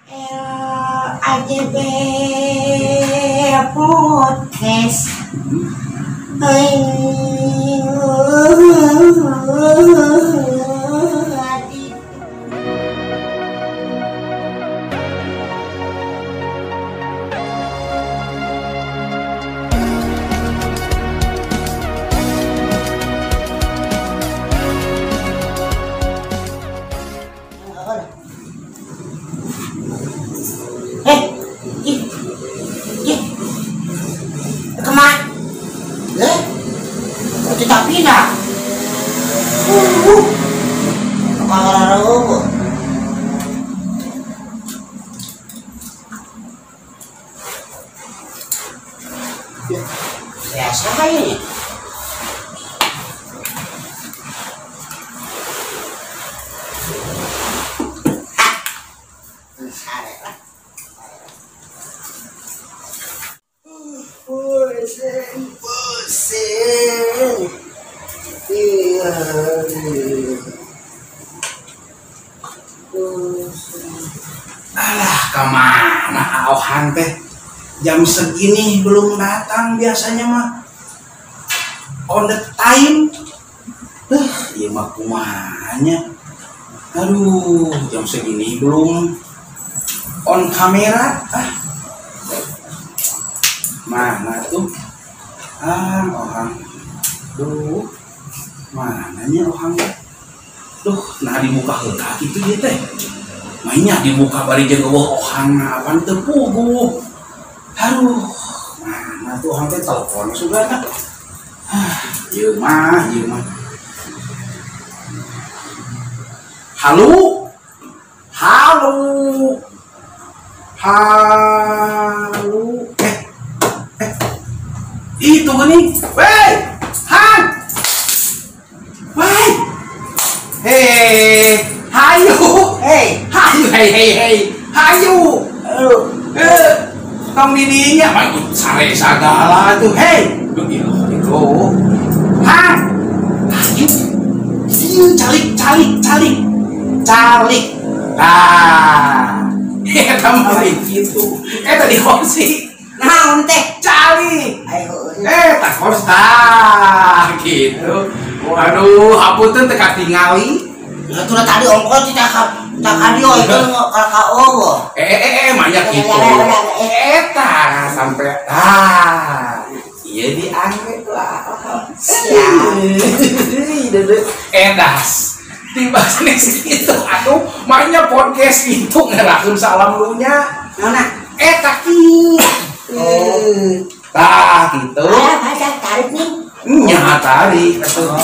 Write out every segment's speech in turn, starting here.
LAJB Podcast. Biasa kayaknya. Pusing, pusing. Alah, kemana Aohan teh? Jam segini belum datang biasanya mah. On the time. Ieu mah kumanya. Aduh, jam segini belum on kamera. Ah. Mana tuh? Ah, orang. Duh. Mananya orang? Duh, nah dibuka heula kitu ieu teh. Mainnya dibuka bari jeung eueuh ohang apaan teu puguh. Aduh, mana tuh orang teh telepon sugana. Ah, ieu mah, ieu mah. Halo? Halo. Halo. Itu geuning. Weh, Han. Weh. Hei, hayu. Hei, hayu, hei, hei, hei. Hayu. Tong didinya mah sare sagala tuh. Hei, itu. Han. Hayu. Ieu calik, calik, calik. Calik. Ah. Eta mah lain kitu. Eta di kursi. Naon teh? Calik. Tak kursi tah gitu. Waduh, hapunten teh katingali. Ya tuh tadi ongkos tidak ka dieu itu ka eueuh. Manya kitu. Eta sampai ah. Ieu diangge tuh. Siap. Edas. Tiba sanes kitu atuh manya podcast itu ngerakeun salam lunya. Naon? Eta kieu. Oh. Tah kitu. Ah, tarik nih. Nya tarik atuh.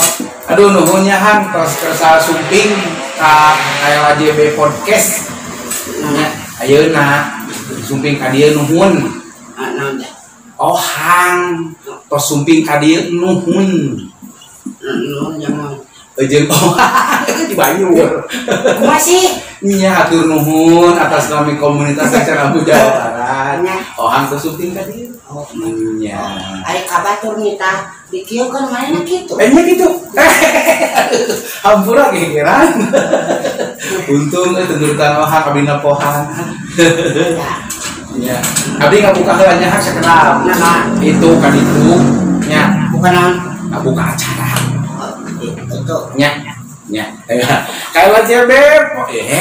Aduh nuhun nya Han tos kersa sumping ka KLAJB Podcast. Nya ayeuna sumping ka dieu nuhun. Naon teh? Ohang tos sumping ka dieu nuhun. Nuhun jangan. Jeung ohang dibayur. Kumaha sih? Nya hatur nuhun atas nami komunitas Carambu Jawa Barat. Ohang tos sumping ka dieu. Oh, nya. Ari kabatur nita dikieu kan manehna kitu. Nya kitu. Hampura gegeran. Untung turutan ohang abdi pohan. Nya. Abdi ngabuka heula nya hak sakedap. Nah, itu ka ditu nya. Bukan naon? Ngabuka acara. Itu nya. Nya. KLAJB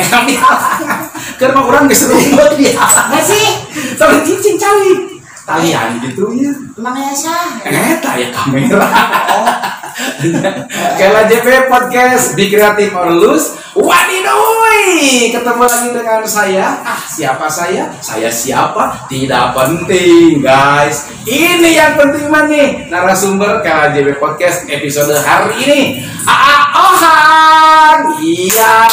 kami halangan. Keur mah urang geus rumput dihalangan. Masih sampe cicing calik. Talian gitu ya. Emang ya sah. Eta ya kamera. KLAJB Podcast Be Creative or Lose. Wadidoy, ketemu lagi dengan saya. Ah, siapa saya? Saya siapa? Tidak penting, guys. Ini yang penting mah nih, narasumber KLAJB Podcast episode hari ini. Aa Ohang. Iya.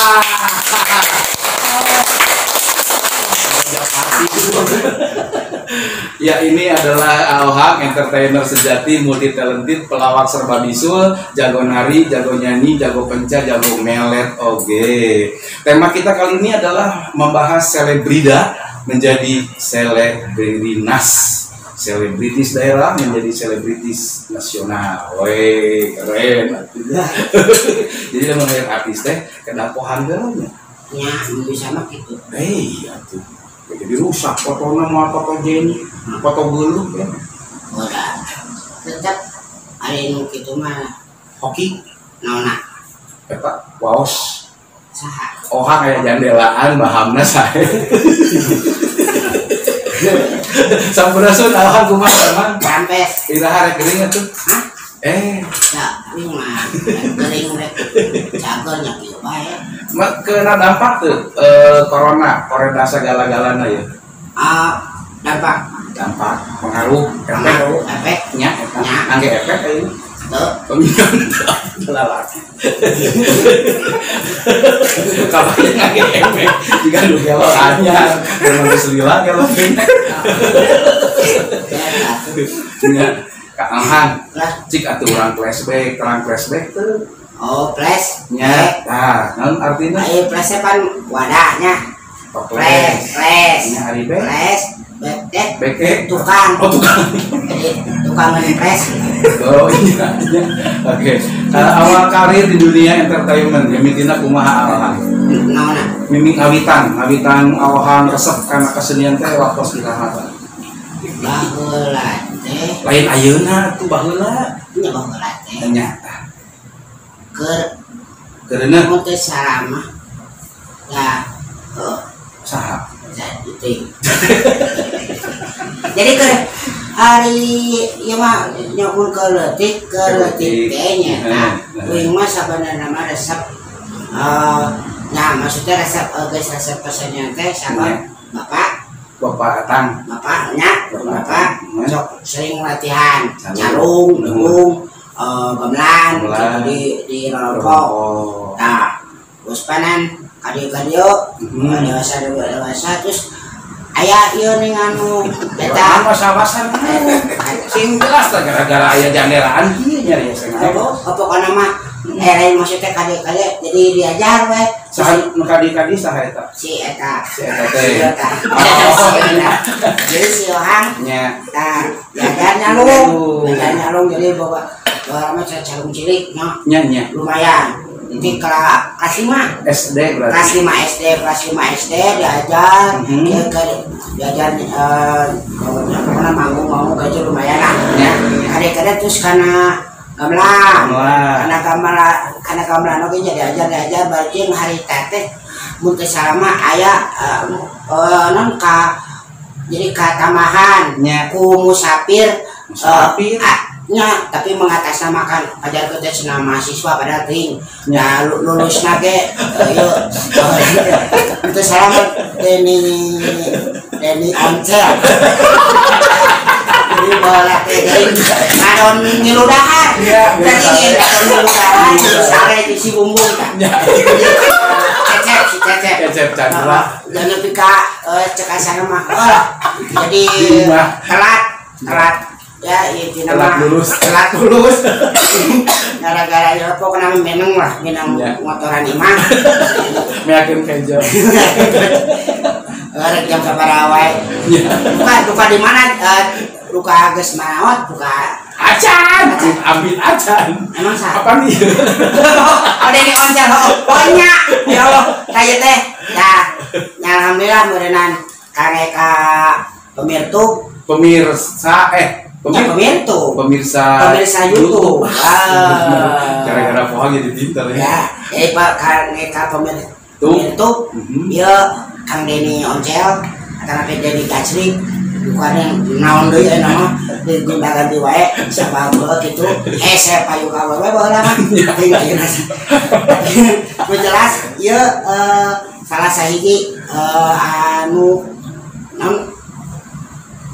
Ya, ini adalah Ohang, entertainer sejati, multi talented, pelawak serba bisul, jago nari, jago nyanyi, jago penca, jago melet. Oke. Tema kita kali ini adalah membahas selebrida menjadi selebrinas. Selebritis daerah menjadi selebritis nasional. Weh, keren. Jadi lamun hayang artis teh kedah pohan heula nya. Nya, bisa mah kitu. Iya tuh. Jadi rusak fotona moal fotogenik, foto geuleuh ya. Udah. Tetep ari nu kitu mah hoki naonna? Eta waos. Saha? Ohang aya jandelaan bahamna sae. Sampurasun Ohang kumaha Mang? Rampes. Iraha rek geuring atuh. Hah? Ya, ieu mah geuring rek cager nya kieu bae. Kena dampak tuh corona, koreda segala-galana ya. Dampak. Dampak, pengaruh, efek, nya, angge efek ayeuna. Teu. Pemikiran lalaki. Kapan ngangge efek jika nu gelo anyar, memang geus lila gelo. Nya, Kak Ahang, cik atuh urang flashback, terang flashback teu. Oh, flash. Nya, tah, naon artina? Ieu flash pan wadahnya. Flash. Flash. Nya ari be. Flash. Bek, tukang. Oh, tukang. Jadi tukang ngepres. Oh iya, iya. Oke. Awal karir di dunia entertainment, ya mitina kumaha Ahang? Naonna? Miming ngawitan Ahang resep kana kesenian teh waktos iraha tah? Baheula teh. Lain ayeuna tuh baheula. Nya baheula teh. Nya tah. Keur keureuneun mun teh salamah. Ya, saha? Jadi, jadi ke hari ieu mah nyamun ke leutik teh nya. Nah, uing mah sabenerna mah resep nah maksudnya resep geus resep kesenian teh sama bapak. Bapak Atang. Bapak nya, bapak sok sering latihan calung, denggung, gamelan gitu di rorompok. Nah, geus panan kadieu-kadieu dewasa terus aya ieu ning anu eta was-wasan sing jelas tah gara-gara aya jandelaan kieu nya ya sengaja. Pokona mah lain maksudnya kadieu-kadieu jadi diajar we. Saha nu kadi-kadi saha eta? Si eta. Si eta teh. Jadi si Ohang nya. Tah diajar nyalung. Diajar nyalung jadi bawa mah calung cilik nya. Nya nya. Lumayan. Nanti kelas 5 SD berarti. Kelas 5 SD diajar, diajar pokoknya manggung gaji lumayan lah. Kadang-kadang terus karena gamelan, karena gamelan oke jadi diajar balik hari teh mun teu salama aya non ka jadi katambahan ku musafir. Nya, tapi mengatasnamakan ajar kerja senam mahasiswa pada ting. Nah, lulus nage, yuk. Itu salam Denny Oncel. Jadi bola teh ngadon ngiludahan. Tadi ngadon ngiludahan, sare di si bumbung kan. Cecep si Cecep. Cecep Chandra. Jangan nepi ka cek asana mah. Jadi telat. Ya, itu nama telat lulus. Gara-gara ya pokoknya menang lah, menang motoran imah. Meyakin kejo. Rek jam sabaraha wae. Buka di mana? Luka geus manaot, buka acan, ambil acan. Emang sah? Apa nih? Oh, Denny Oncel, oh nya. Ya Allah, saya teh. Nah, ya alhamdulillah meureunnan kangge ka pemirtu, pemirsa pemirsa YouTube. Gara-gara pohon jadi pintar ya. Ya, Pak ka pemirsa YouTube, ya Kang Denny Oncel atau Denny Gacrik, bukan naon deui aya nama digonta-ganti wae sabab kitu. Hese payu ka we baheula mah. Nu jelas ieu salah sahiji anu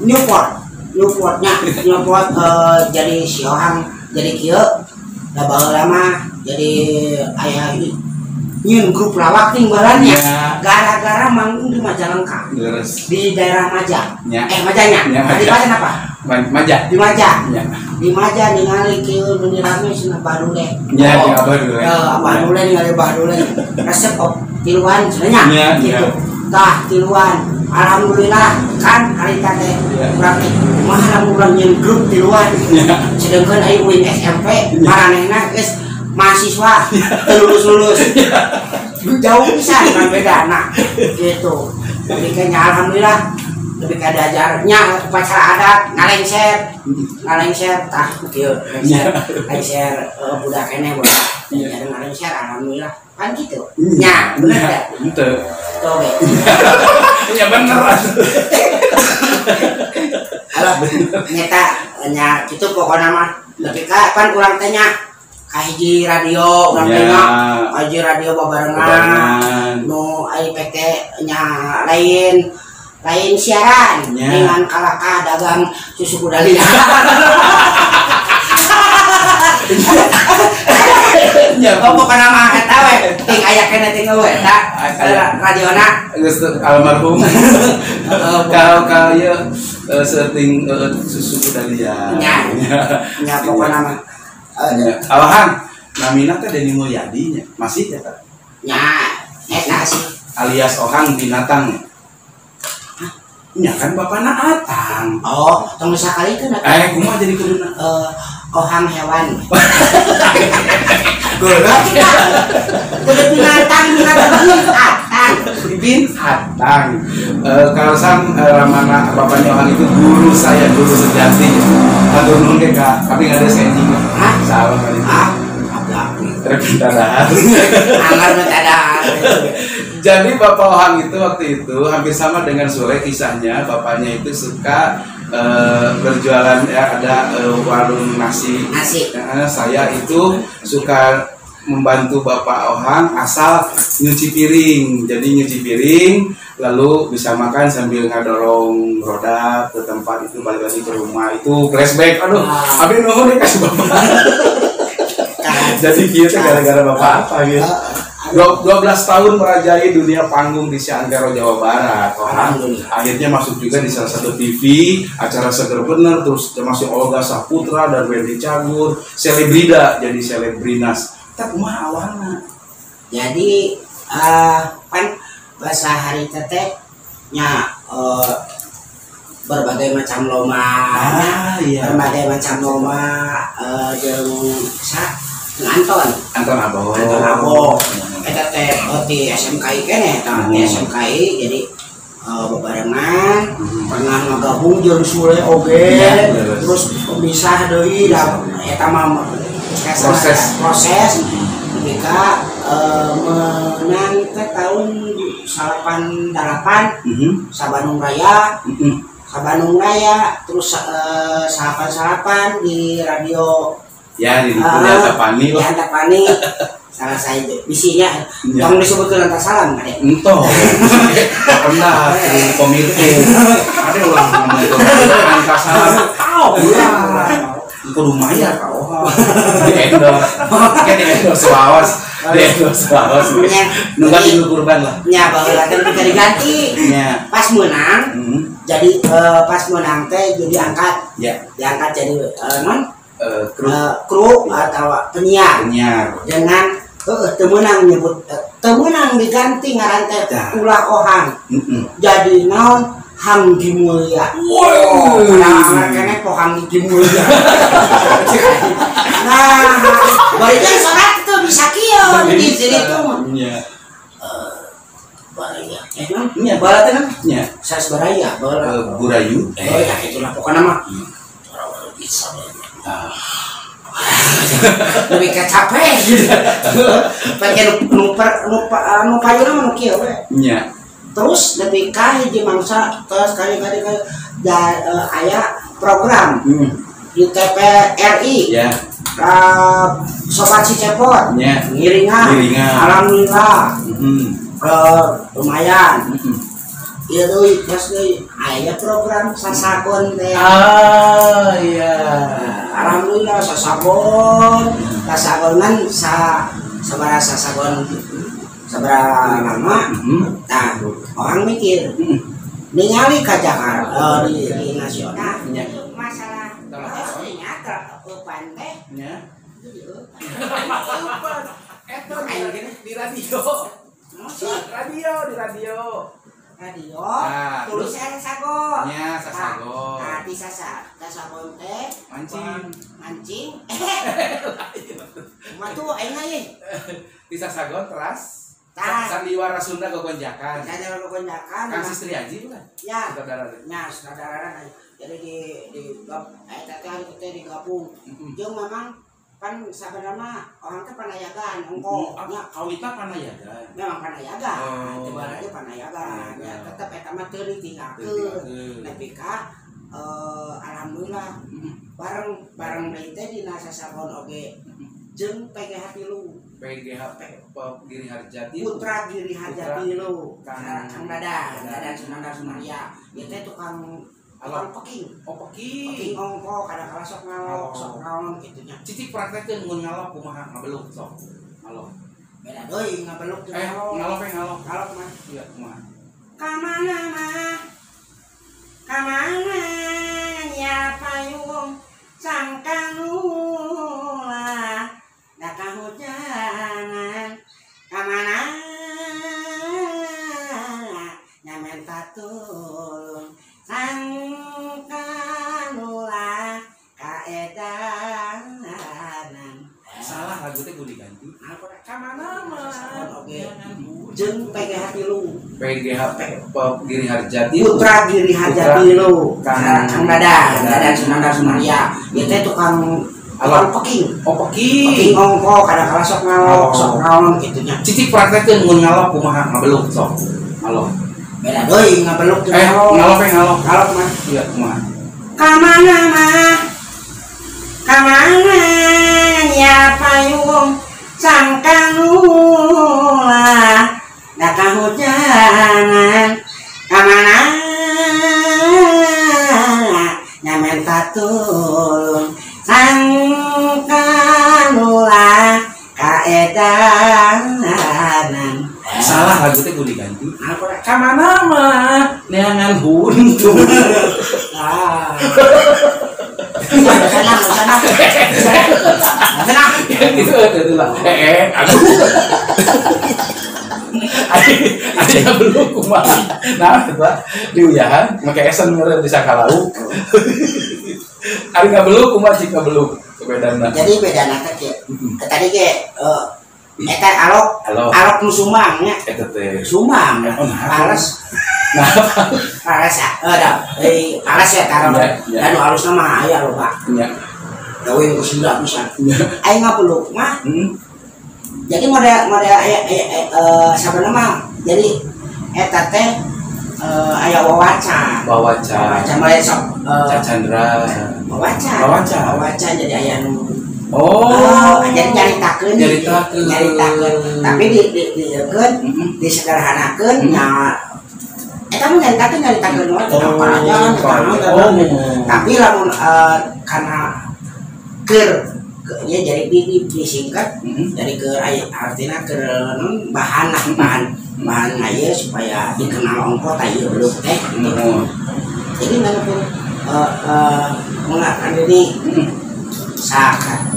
Newport jadi si Ohang jadi kieu da baheula mah jadi aya nyieun grup lawak ting baheula nya gara-gara manggung di Majalengka di daerah Maja. Majanya di Maja apa? Maja di Maja di Maja ningali kieu nu rame cenah Bahdule nya di Bahdule Bahdule ningali Bahdule resep tiluan cenah nya kitu tah tiluan. Alhamdulillah kan hari teh urang teh kumaha lamun urang nyeun grup tiluan. Sedengkeun aya uing SMP maranehna geus mahasiswa teu lulus-lulus. Jauh pisan kan bedana gitu. Lebih kayaknya alhamdulillah lebih ke diajarnya upacara adat ngalengser tah kieu lengser budak keneh budak diajar ngalengser alhamdulillah kan gitu nya bener teh henteu tuh ge nya bener alah nyata nya kitu pokona mah lebih ka pan urang teh nya ka hiji radio urang teh nya hiji radio babarengan nu ai PT nya lain siaran dengan kalakah dagang susu kuda liar. Ya pokokna mah eta we ting aya keneh ting eueuh eta radiona geus almarhum. Kal ieu seuting susu kuda liar. Nya. Nya pokokna mah. Alhang namina teh Deni Mulyadi nya masih eta. Nya eta sih alias Ohang binatang. Nya kan bapana Atang. Oh, tong sakali kan. Kumaha jadi kuduna? Ohang hewan. Goblok. Kudu binatang, binatang Atang. Bin Atang. Kalasan Ramana bapaknya Ohang itu guru saya, guru sejati. Hatur nuhun ge Kak, tapi enggak ada senjing. Hah? Salah kali. Ah, abdi. Rek dahar. Anggar minta dahar. Jadi Bapak Ohang itu waktu itu hampir sama dengan Sule kisahnya. Bapaknya itu suka berjualan ya, ada warung nasi. Nah, saya itu suka membantu Bapak Ohang asal nyuci piring. Jadi nyuci piring lalu bisa makan sambil ngadorong roda ke tempat itu balik lagi ke rumah. Itu flashback. Aduh, abis nuhun deh kasih Bapak. Jadi kieu teh gara-gara Bapak apa gitu. 12 tahun merajai dunia panggung di Seantero Jawa Barat. Akhirnya masuk juga di salah satu TV, acara Seger Bener, terus termasuk Olga Saputra dan Wendy Cagur, selebrida jadi selebrinas. Tak kumaha awalna? Jadi pan bahasa hari teteh nya berbagai macam lomba, iya. Berbagai macam lomba jeung Anton Abo. Anton Abo. Eta teh di SMKI keneh eta di SMKI jadi bebarengan pernah ngagabung jeung Sule oge terus pisah deui da eta mah proses ketika menang teh tahun 88 Sabandung Raya. Sabandung Raya terus salapan-salapan di radio ya di Antapani lah. Di Antapani salah saya misinya ya. Tong disebutkeun Antasalam kan ya? Entong. Pernah di komite. Ada ulang ngomong ke Antasalam. Tahu lah. Kudu mayar ka Ohang. Di endorse. Kan di endorse lawas. Di endorse lawas. Nunggu di kurban lah. Nya baheula teh diganti. Nya. Pas menang. Jadi pas menang teh jadi angkat. Ya. Diangkat jadi non kru atau penyiar. Dengan teu meunang nyebut teu meunang diganti ngaran teh ulah Ohang. Jadi naon Hanggi Mulia. Wow. Nah, keneh po Hanggi Mulia. Nah, bari jeung sorat teu bisa kieu di sini tuh. Nya. Baraya. Nya bala teh kan? Nya. Sas baraya, bala. Burayu. Oh ya itulah pokokna mah. Bisa. Lebih ke capek gitu. Pengen nu payuna mah nu kieu we. Nya. Terus lebih ka hiji mangsa terus kali-kali aya program di TPRI. Ya. Sobat Si Cepot. Nya. Ngiringan. Alhamdulillah. Lumayan. Iya deui, terus deui aya program sasagon teh. Ah iya. Alhamdulillah sasagon, sasagonan sa sabaraha sasagon sabaraha lama. Tah, orang mikir ningali ka Jakarta di nasional. Masalah nya eupan teh. Nya. Eta di radio. Radio di radio. Radio, nah, tulis sasagon. Nya sasagon. Nah, di sasagon teh mancing. Mancing. Mah tuh aing ye. Di sasagon teras. Tah. Sandiwara Sunda gogonjakan. Sandiwara gogonjakan. Kang Sistriaji bukan? Ya. Sutradara. Nya sutradara. Jadi di eta teh teh digabung. Jeung memang kan sabenarna orang teh panayagan ongko. Nya kawita panayagan. Memang panayagan. Teu aja panayagan. Ya tetep eta mah teu ditinggalkeun. Nepi ka alhamdulillah bareng deui teh dina sasabon oge jeung PGH 3. PGH Giri Harjati Putra Giri Harjati lu Kang Dadan Sunandar Sunaria ieu teh tukang peking. Oh peking. Peking ongko kadang-kala sok ngalok, sok naon kitu nya. Cicik praktekkeun mun ngalok kumaha ngabeluk sok. Ngalok. Beda deui ngabeluk jeung ngalok. Ngalok we ngalok. Ngalok mah. Iya kumaha. Ka mana mah? Ka mana nya payung sangkanula da kahujanan ka mana nya menta tulung sangkanula kaedanan. Salah lagu teh kudu diganti. Ka mana mah? Jeung PGH 3. PGH Giri Harjati Putra Giri Harjati lu Kang Dadan Sunandar Sunaria ieu teh tukang peking. Oh peking. Peking ongko kadang-kala sok ngalok, sok naon kitu nya. Cicik praktekkeun mun ngalok kumaha ngabeluk sok. Ngalok. Beda deui ngabeluk jeung ngalok. Ngalok we ngalok. Ngalok mah. Iya kumaha. Ka mana mah? Ka mana nya payung sangkanula da kahujanan ka mana nya menta tulung sangkanula kaedanan. Salah lagu teh kudu diganti. Ka mana mah neangan huntu. Ah. Sana. Gitu itu lah. Aduh. Ada belum kumaha. Nah, eta diuyahan make esen meureun bisa kalauk. Ari ngabeluk kumaha cik ngabeluk bedana. Jadi bedana teh kieu. Tadi ge eta alok alok nu sumang nya. Eta teh sumang. Pales. Nah, pales da. Pales ya taruh. Da nu alusna mah aya loba. Nya. Gawe ku Sunda pisan. Aing ngabeluk mah. Jadi model aya sabenerna mah jadi eta teh aya wawaca. Wawaca. Wawaca mah sok Chandra. Wawaca. Wawaca jadi aya nu jadi nyaritakeun. Tapi di disederhanakeun nya eta mah nyaritakeun wae tentang kerajaan, tapi lamun karena keur ya jadi disingkat jadi ke artinya ke bahan lah bahan aja supaya dikenal ongko tah ieu beluk teh gitu. Jadi walaupun mengatakan ini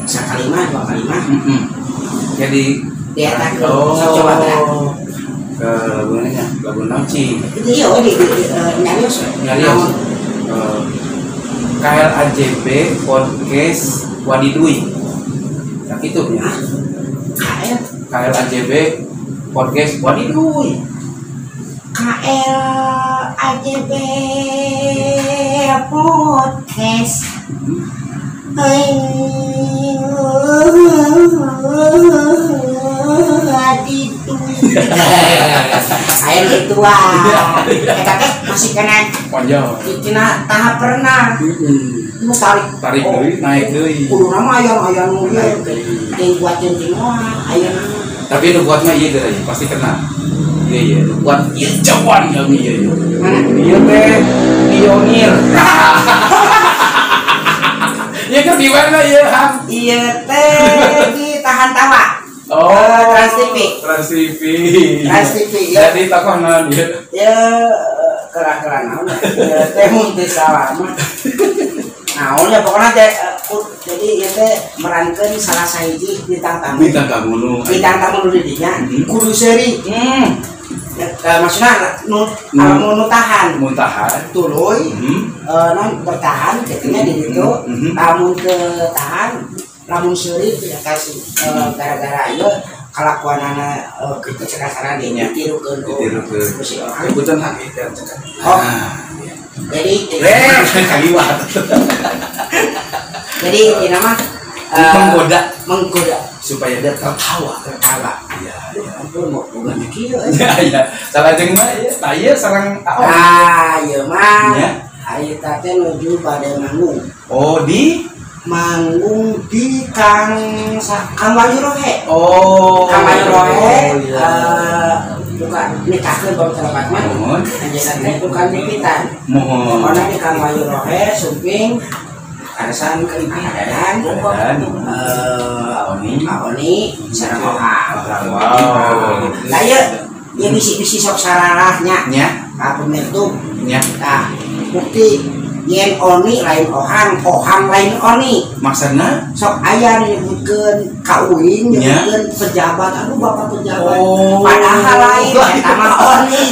sakalimah dua kalimah jadi dietakeun coba teh ke lagunya lagu naon itu iya di nyarios nyarios KLAJB Podcast Wadidui. Nah itu ya. KLAJB Podcast Wadidui. KLAJB Podcast Wadidui. Ayo gitu ah. Eta teh masih kena panjang. Tina tahap pernah. Nu tarik deui, naik deui. Kudu nama aya nu ieu. Ting buat jeung mah aya. Tapi nu buat mah ieu deui, pasti kena. Iya iya, nu buat ieu jawan kami ieu. Mana? Ieu teh pionir. Ieu keur di mana ieu, Ham? Ieu teh di Tahan Tawa. Oh, Trans TV. Trans TV. Trans TV. Ya. Jadi tokoh naon ieu? Ya kerah-kerah naon ya. Teh mun teu salah mah. Naon ya pokoknya teh jadi ieu teh merankeun salah sahiji bintang tamu. Bintang tamu nu. Bintang tamu nu di dinya kudu seuri. Maksudna nu nu tahan. Mun tahan. Tuluy non bertahan kitu nya di ditu. Lamun teu tahan lamun seuri kasih gara-gara ieu Kalakuanana kitu cekasana ditirukeun ditirukeun. Punten hak ieu cekak. Oh. Jadi kaliwat. Jadi ini mah menggoda supaya dia tertawa. Iya. Ampun mau boga kieu. Iya, iya. Salajeng mah ieu tah ieu sareng Ah, ieu mah. Harita teh nuju pada manggung. Oh, di manggung di Kang Kang Wahyu Rohe. Oh. Kang Wahyu Rohe bukan nikahkeun baru telepat mah. Mohon. Anjeunna teh bukan nipitan. Mohon. Pokona di Kang Wahyu Rohe sumping Karasan Dadan, Oni, Oni, sareng Ohang. Wow. Lah ieu ieu bisi-bisi sok sararahnya. Nya, Ka pemirsa. Nya. Nah, bukti yen Oni lain Ohang, Ohang lain Oni. Maksudna? Sok aya nyebutkeun ka uing, nyebutkeun pejabat, aduh bapak pejabat. Oh. Padahal lain eta mah Oni.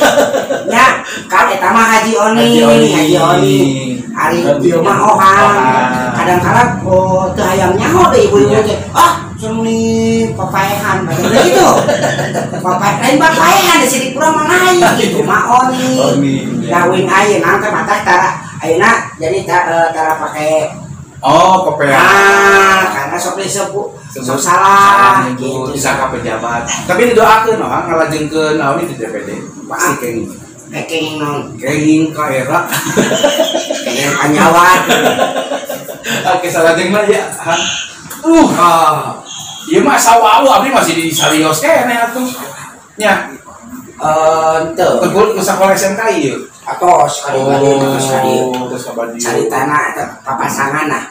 Nya, kan eta mah Haji Oni, Haji Oni. Haji Oni. Ari ieu mah Ohang. Kadang-kadang oh teu hayang nyaho deh ibu-ibu teh. Ah, seni papaehan bae gitu. Papaehan lain papaehan di sini kurang mah lain gitu mah Oni. Oni. Kawin ayeuna teh matah tara ayeuna jadi tara pake Oh, kopean. Ah, karena sok disebut sok salah gitu. Gitu. Disangka pejabat. Tapi didoakeun oh ngalajengkeun naon di DPD. Pasti kenging. Kenging naon? Kenging ka era. Kenging panyawan. Oke, salajengna mah ya. Ah. Ieu mah sawau abdi masih di sarios keneh atuh. Nya, Henteu. Tegul ke sekolah SMK ieu. Atos kali-kali terus kali. Terus ka dieu. Caritana eta papasangan lah.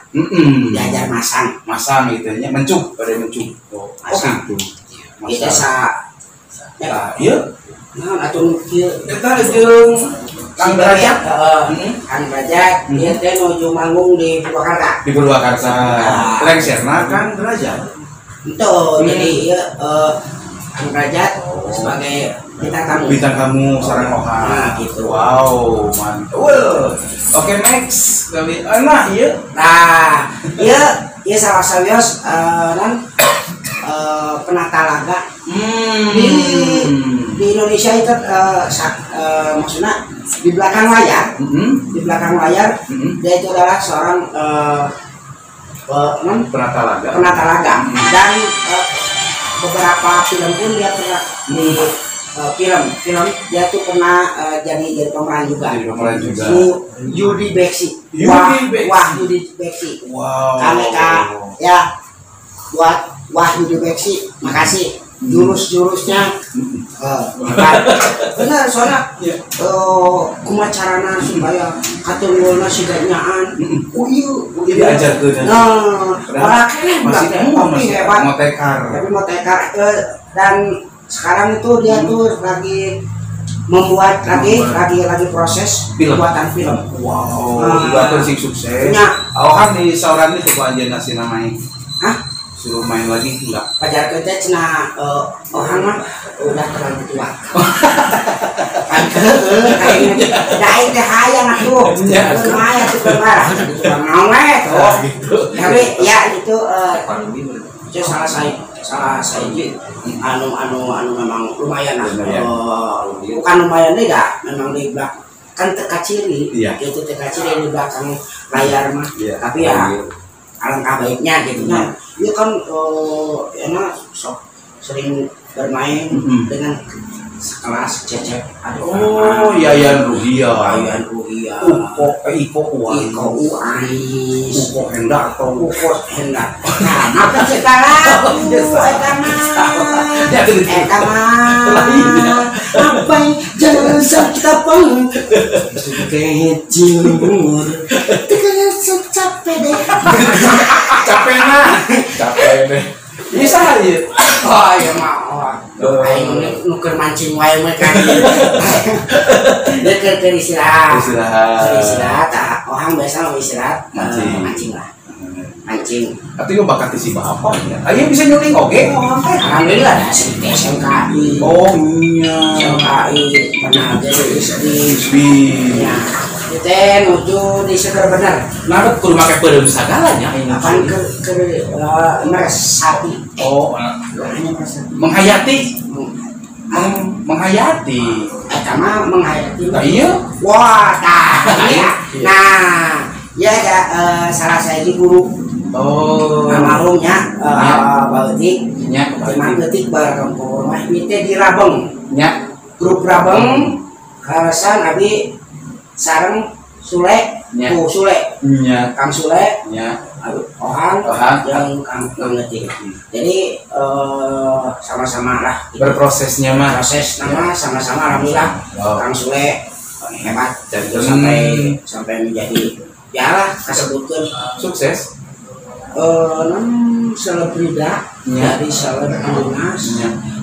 Diajar masang. Masang gitu nya, mencuk pada mencuk. Oh, Masang. gitu. Itu sa Nah, ieu naon atuh kieu eta jeung Kang Derajat. Heeh. Kang Derajat ieu teh nuju manggung di Purwakarta. Di Purwakarta. Ah. Lengserna Kang Derajat. Henteu, jadi ieu Kang Derajat sebagai bintang tamu. Bintang tamu sareng Ohang. Nah, gitu. Wow, mantul. Oke, next. Kali nah ieu. Nah, ieu ieu salah sawios nan penata laga di Indonesia itu maksudnya di belakang layar, di belakang layar dia itu adalah seorang non Penata laga. Penata laga dan beberapa film pun dia pernah di film film dia tuh pernah jadi pemeran juga. Jadi pemeran juga. Yudi Beksi. Yudi Wah, Beksi. Wah Yudi Beksi. Wow. Kami kak ya buat Wah Yudi Beksi, makasih jurus-jurusnya hebat. Bener soalnya kumaha carana supaya katunggulna siga nyaan ku ieu ku ieu. Diajarkeun. Nah, malah keneh Masih budak teh, tapi masih hebat. Motekar. Tapi motekar dan sekarang itu dia tuh lagi membuat lagi Membuat. lagi proses Film. pembuatan film. Wow, Nah. didoakeun sing sukses. Nya. Oh kan di sauran itu ku anjeunna sina main. Hah? Suruh main lagi enggak? Pajar teh cenah orang mah udah terlalu tua. Kan heueuh kayaknya. Da aing teh hayang atuh. Ya. Lumayan tuh marah. Gitu naon we tuh. Gitu. Tapi ya itu itu salah saya anu anu anu memang lumayan lah. Lumayan. Bukan lumayan deh dah, memang di belakang kan teka ciri, Iya. gitu teka ciri di belakang layar mah. Iya. Tapi ya alangkah baiknya gitu kan. Dia kan enak sok sering bermain dengan sekelas Cecep. Aduh, Oh, Yayan Ruhia. Yayan Ruhia. Uko Iko Uwais. Iko Uwais. Uko Hendarto. Uko Hendarto. Nah, maka sekarang Iya, salah. eta mah. Ya, itu. Eta mah. Lain, ya. Apa jasa kita pang kecil capek deh. Capek nah. Capek deh. Ini saha ieu? Oh iya mah, oh. Aing nu keur mancing wae mah kan. Dia keur istirahat. Istirahat. Keur istirahat, tah orang biasa mau istirahat, Mancing. Mancing lah. Mancing. Atuh ieu bakat si bapak ya. Ayo bisa nyuling oge orang teh. Alhamdulillah dah SMKI. Oh iya. SMKI pernah jadi istri. Istri. Ya. Itu nuju di seger bener. Nah, kudu make peureum sagala nya aing. Apaan ke meresapi. Oh, menghayati. Menghayati. Eta mah menghayati. Iya. Wah, tah. Nah, ya ada salah sahiji guru. Oh. Almarhumnya Bautik. Nya, Imam Leutik bareng mah ieu teh di Rabeng. Nya, grup Rabeng kaleresan abi sareng Sule, ku Sule. Nya, Kang Sule. Nya. Ohang, yang Kang Leutik. Jadi sama-sama lah gitu. Berprosesnya mah. Proses nama sama-sama alhamdulillah. Wow. Kang Sule hebat jadi sampai menjadi ya lah kasebutkeun sukses. Non selebrida dari seleb dunas,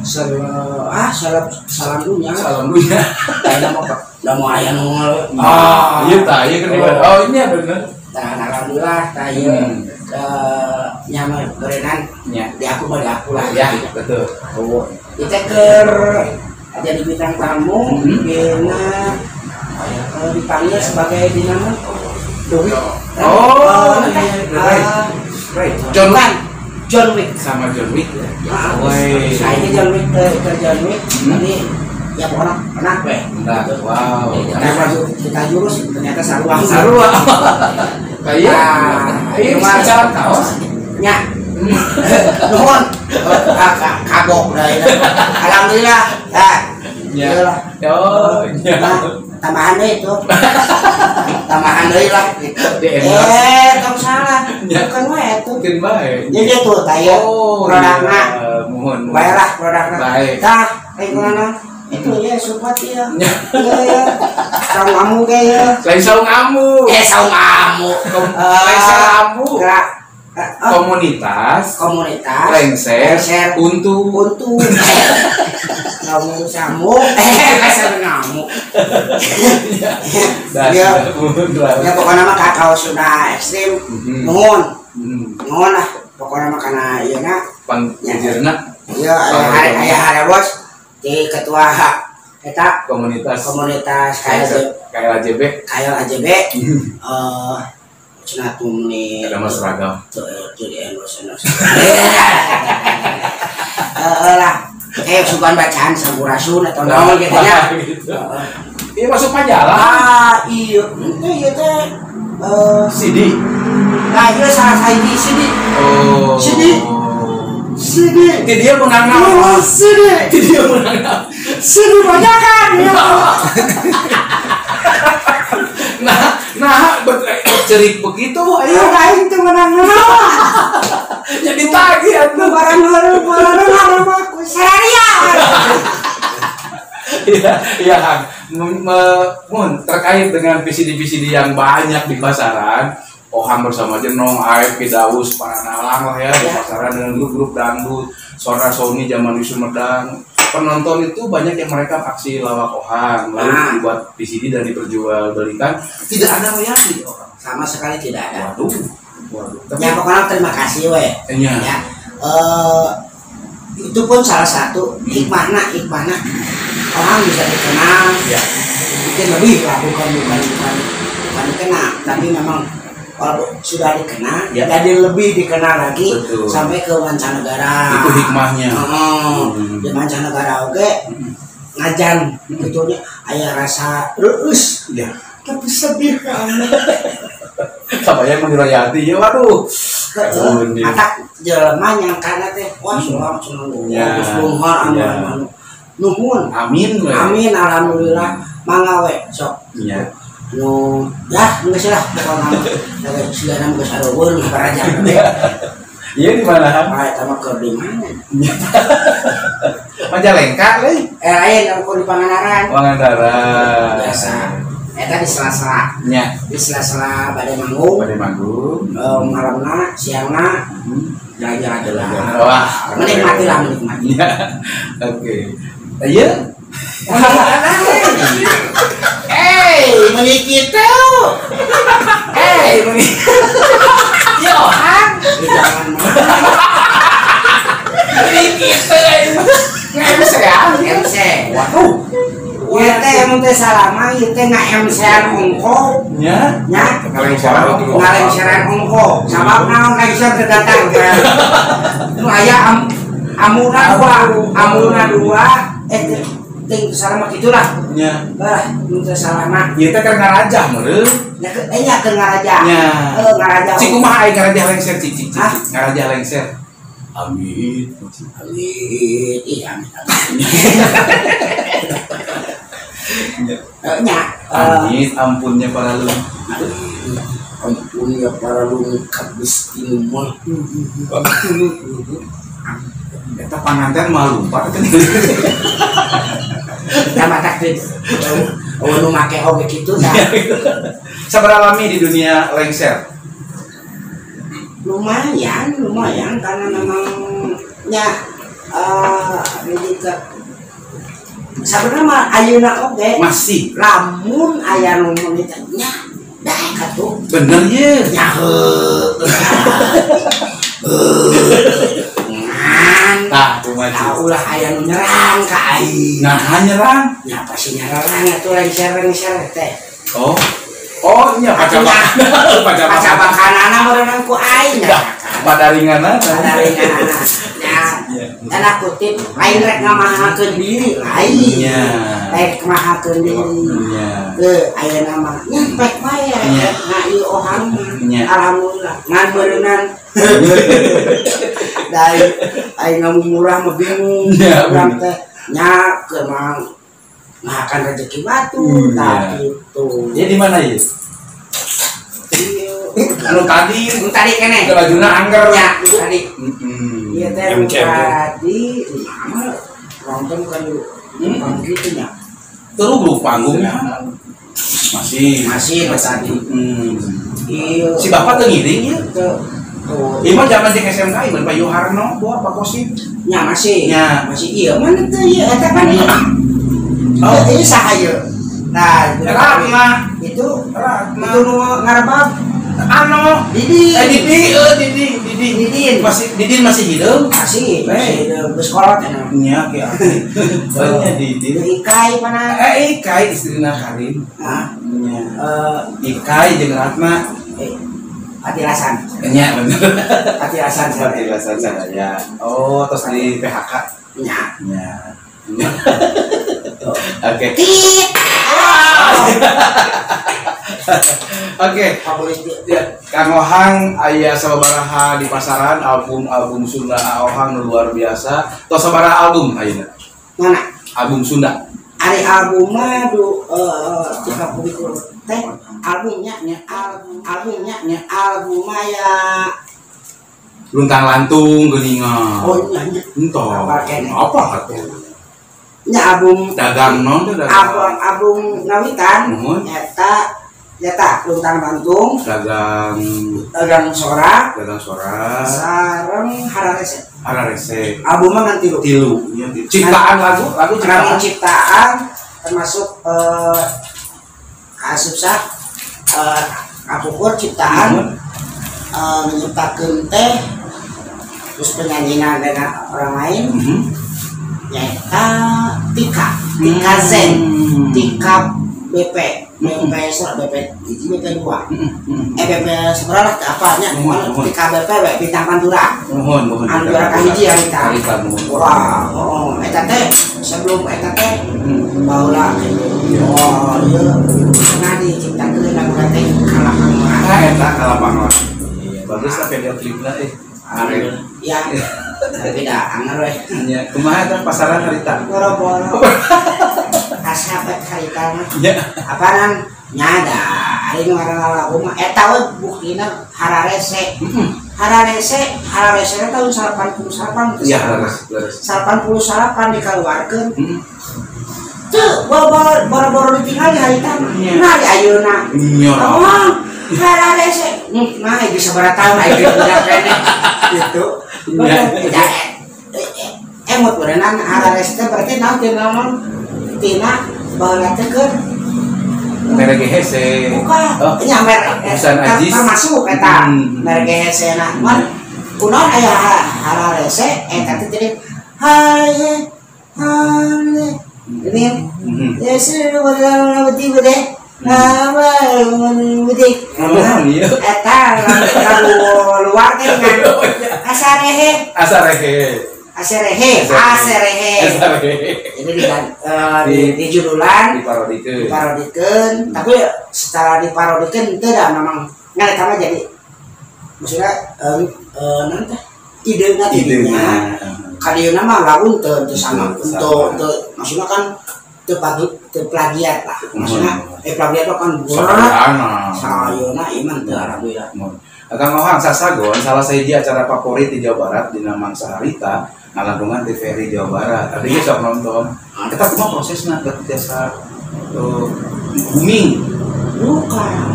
seleb salam dunia. Salam dunia. Kayaknya mau udah mau ayah nongol. Ah, iya tak, iya kan. Oh, ini ya bener. Nah, alhamdulillah, tak iya. Nyaman berenang. Di aku mah di aku lah. Ya, betul. Oh, kita ker jadi bintang tamu, dina dipanggil sebagai dinama The Wick. Oh, right. John Wick. John Wick sama John Wick ya. Nah, ini John Wick ke John Wick. Tapi ya pokoknya pernah weh. Nah, wow. Kita jurus ternyata sarua. Sarua. Kayak iya, jalan kaos. Nya. Nuhun. Kagok dah ini. Alhamdulillah. Nah. Ya. Oh, ya. Tambahan deh itu. Tambahan deh lah. Tong salah. Bukan wae itu. Mungkin bae. Jadi tuh tayo produkna. Mohon. Bae lah produkna. Baik. Tah, lingkungan itu ya support ya. Iya. Saung amu ge ya. Lain saung amu. Saung amu. Lain saung amu. Komunitas lengser untuk ngamu samu lengser ngamu. Ya, ya pokoknya mah kakao sudah ekstrim. Nuhun. Nuhun lah pokoknya mah kana ieu na pangjerna. Iya, aya hara bos di ketua eta komunitas KLAJB. KLAJB. Cenah tumni ada mas seragam. Jadi endorse. Lah, sugan bacaan sampurasun atau naon gitu nya. Iya masuk majalah. Ah, iya. Itu ieu teh CD. Nah, ieu salah sahiji CD. Oh. CD. CD. Ti dia menang naon? CD. Ti dia menang naon? CD bajakan. Nah, cerik begitu, ayo lain tuh menang naon. Jadi tagih atuh barang barang aku saria. Iya, iya Kang. Mun terkait dengan VCD-VCD yang banyak di pasaran, Ohang bersama Jenong, Aep, Pidaus, Pananalang lah ya di pasaran dengan grup-grup dangdut, Sora Sony zaman di Sumedang. Penonton itu banyak yang merekam aksi lawak Ohang, lalu dibuat VCD dan diperjualbelikan. Tidak ada royalti Ohang. Sama sekali tidak ada. Waduh. Waduh. Tapi ya, pokoknya terima kasih we. Iya. Ya. Itu pun salah satu hikmahna orang bisa dikenal ya. Mungkin lebih lah, bukan dikenal, tapi memang kalau sudah dikenal ya, jadi lebih dikenal lagi. Betul. Sampai ke mancanegara. Itu hikmahnya. Di mancanegara oke, ngajan betulnya ayah rasa reus ya, tapi sedih kan. Sampai yang royalti ya, waduh. Atak jelema nyangkana teh wah sulam cenah geus beunghar anu nuhun. Amin we. Amin alhamdulillah mangga we sok. Iya. Nu ya geus lah pokona mah sigana geus areuweun baraja. Iya di mana? Ah eta mah keur di mana? Majalengka leuy. Lain anu di Pangandaran. Pangandaran. Biasa. Eta di sela-sela. Nya. Di sela-sela bade manggung. Bade manggung. Malamna, siangna jalan-jalan. Wah, menikmati lah, menikmati. Ya. Oke. Iya. Meni kitu. Meni. Ya Ohang. Jangan. Meni kitu. Nggak bisa ya? MC. Waduh. Ieu teh mun teh salama ieu teh nga-MC-an ongko. Nya. Nya. Ngalengseran ongko. Sabab naon lengser teu datang. Nu aya amuna dua ting salama kitulah. Nya. Bah, mun teu salama. Ieu teh keur ngarajah meureun. Nya nya keur ngarajah. Nya. Heuh ngarajah. Cik kumaha aing ngarajah lengser cik. Ngarajah lengser. Amin. Amin. Ih, amin. Nya. Amin, ampunnya para lung. Ampunnya para lung ka Gusti mah. Eta panganten mah lumpat kan. Tambah takdir. Oh, nu make oge kitu tah. Sabaraha lami di dunia lengser? Lumayan karena memang nya sebenarnya mah ayeuna oge masih lamun aya nu nya daek atuh. Bener ye. Nya heuh. Tah kumaha ulah aya nu nyerang ka aing. Nah nyerang? Nya pasti nyerang atuh lengser-lengser teh. Oh. Oh nya pacabakanana meureunang ku aing. Padaringanana. Nya. Tanda kutip lain rek ngamahakeun diri lain. Nya. Rek ngamahakeun diri. Nya. Heuh ayeuna mah nya pek wae rek nga ieu ohang. Alhamdulillah ngan meureunang. Da aing ngamumurah mah bingung urang teh nya keur mah makan rezeki batu tah kitu. Ieu di mana ieu? Anu tadi, nu tadi keneh. Bajuna angger nya, nu tadi. Ieu teh nu tadi mah nonton kan pang kitu nya. Terus grup panggungnya. Masih nu tadi. Ieu. Si bapak teu ngiring ieu? Teu. Ieu mah zaman jeung SMK ieu Pak Yoharno, bawa Pak Kosim. Nya masih. Nya. Masih ieu mana teu ieu eta kan ieu. Oh, ini saha ieu? Nah, Ratna itu Ratna itu nu ngarebab Ano Didi. Didi Didin. Masih Didin masih hidup? Masih hidup. Geus kolot eta. Nya ke aki. Banyak Didin. Ikai mana? Ikai istrina Karim. Hah? Nya. Ikai jeung Ratna. Patilasan. Nya bener. Patilasan Patilasan saya. Oh, terus di PHK. Nya. Nya. Oke. Oke, ya, Kang Ohang aya sababaraha di pasaran album-album Sunda Ohang luar biasa. Tos sabaraha album ayeuna? Mana? Album Sunda. Ari album mah du 30 teh albumnya nya albumnya nya album aya Luntang Lantung geuningan. Oh nya nya. Entah. Apa atuh? Nya album dagang non teh dagang. Album ngawitan eta nyata Luntang Lantung, dagang sora, sareng Hararese. Hararese. Albumnya ngan tilu. Ciptaan lagu ciptaan. Ciptaan termasuk kasusah kapukur ciptaan menyiptakeun teh terus penyanyian dengan orang lain. Nyata Tika Zen, Tika BP BP BP BP 2 BP seberapa lah apanya Tika BP Bintang Pantura mohon Pantura kahiji harita wah oh eta teh sebelum eta teh baheula oh ieu pernah diciptakeun lagu teh Kalapang Ora eta Kalapang Ora iya bagus lah video klipna ya tapi dah anger we nya kumaha eta pasaran harita boro-boro kasapet harita mah nya apaan nya da ari nu ngaranna lagu mah eta we buktina Hararese. Hararese Hararese tahun 88 iya leres 88 dikaluarkeun teu boro-boro ditinggal di harita mah nah di ayeuna nya oh Hararese nah ieu sabaraha tahun ayeuna budak keneh gitu ya emot berenang Hararese teh berarti naon tina naon tina baheula teh keur merek hese bukan nya merek termasuk eta merek hese na mun kunaon aya Hararese eta teh jadi haye hale ini Ya sudah beti bete. Eta lagu luar teh kan. Asarehe. Asarehe. Asarehe. Ini di judulan diparodikeun, tapi secara diparodikeun teu da memang ngan eta mah jadi maksudnya naon teh idena tidinya. Kadieuna mah lagu teu sama untuk maksudnya kan teu plagiat lah. Maksudnya plagiat kan berat. Sayeuna iman teu alhamdulillah. Kang Ohang Sasagon salah sahiji acara favorit di Jawa Barat dina mangsa harita ngalangkungan TVRI Jawa Barat. Tadi ge sok nonton. Eta kumaha prosesna tiasa booming? Bukan.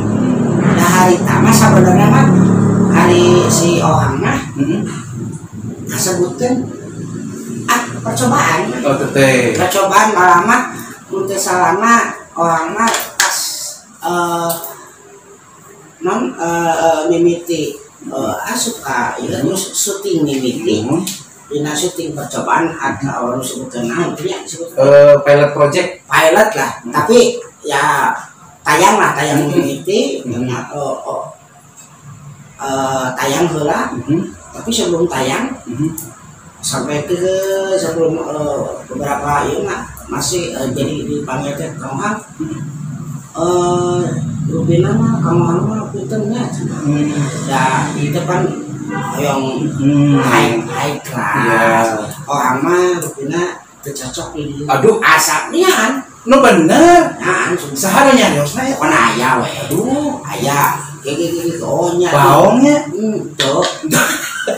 Nah harita mah sabenerna mah hari si Ohang mah kasebutkeun percobaan. Oh teh. Percobaan malah mah mun teu salahna Ohang mah pas non mimiti asup ka ieu terus syuting mimiti dina syuting percobaan ada orang sebutkeun naon teh nya disebut pilot project pilot lah tapi ya tayang lah tayang mimiti tayang heula tapi sebelum tayang sampai ke sebelum beberapa ieu mah masih jadi dipanggil teh Kang Ohang rupina mah Kang Ohang mah punten nya da itu kan yang high class Ohang mah rupina teu cocok di aduh asapnya kan nu bener nah saha nu nyariosna ya kan aya we aduh aya gege oh nya baongnya teu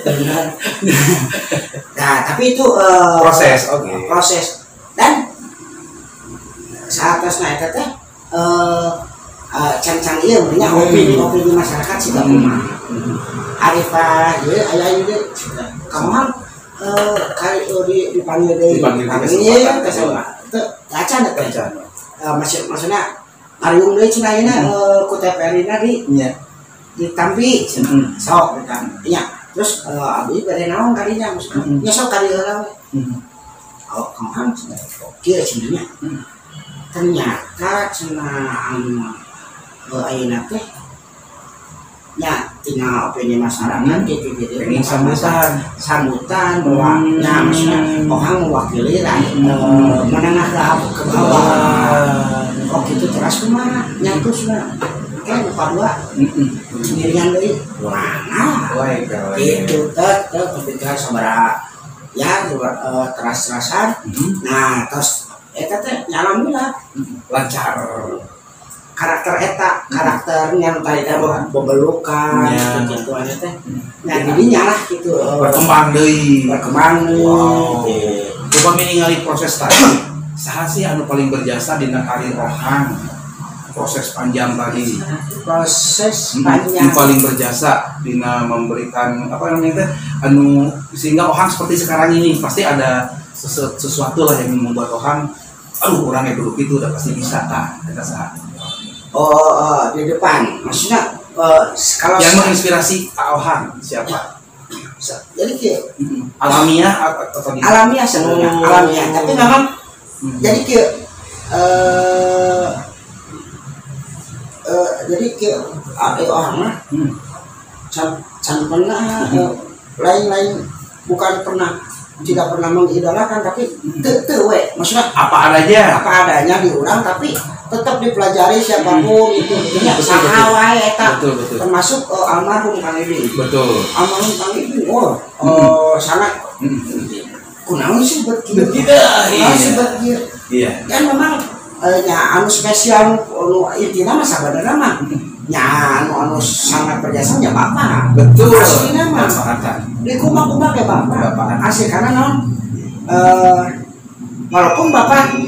bener nah tapi itu proses oke proses dan saat atasna eta teh cang-cang ieu meunya opini masyarakat siga kumaha. Arifah ieu aya ieu Kang Ohang kali dipanggil deui dipanggil kesempatan teu acan teh. Maksudna ariung deui cenah ayeuna ku TVRI na di ditampi sok ditampi nya. Terus abdi bade naon kadinya maksudna nya sok kadi heula we. Oh Kang Ohang cenah kieu cenah nya. Ternyata cenah anu ayeuna teh nya tina opini masyarakat gitu gitu sambutan bahwa nya maksudnya Ohang mewakili menengah ke bawah oh gitu terus kumaha nya terus mah kayak muka dua sendirian deui mana gitu teh teh kepikiran sabaraha ya teras-terasan nah terus eta teh alhamdulillah lancar karakter eta karakternya nu tadi teh bebelukan gitu aya teh nah jadinya lah gitu berkembang deui wow. Coba ningali proses tadi saha sih anu paling berjasa dina karir Ohang proses panjang tadi proses panjang paling berjasa dina memberikan apa namanya teh anu sehingga Ohang seperti sekarang ini pasti ada sesuatu lah yang membuat Ohang aduh orangnya dulu itu udah pasti bisa tak kita saat oh di depan maksudnya kalau yang menginspirasi Ohang siapa jadi kayak alamiah atau alamiah sebenarnya alamiah tapi memang jadi kayak jadi kayak Ohang mah can pernah lain-lain bukan pernah tidak pernah mengidolakan tapi teu we maksudnya apa adanya diurang tapi tetap dipelajari siapapun itu nya saha wae eta termasuk almarhum Kang Ibing betul almarhum Kang Ibing sangat kunaon sih bet kieu iya kan memang nya anu spesial anu intina mah sabadarna mah nya anu sangat berjasa nya bapak betul aslina mah di kumaha-kumaha ke bapak asli karena non walaupun bapak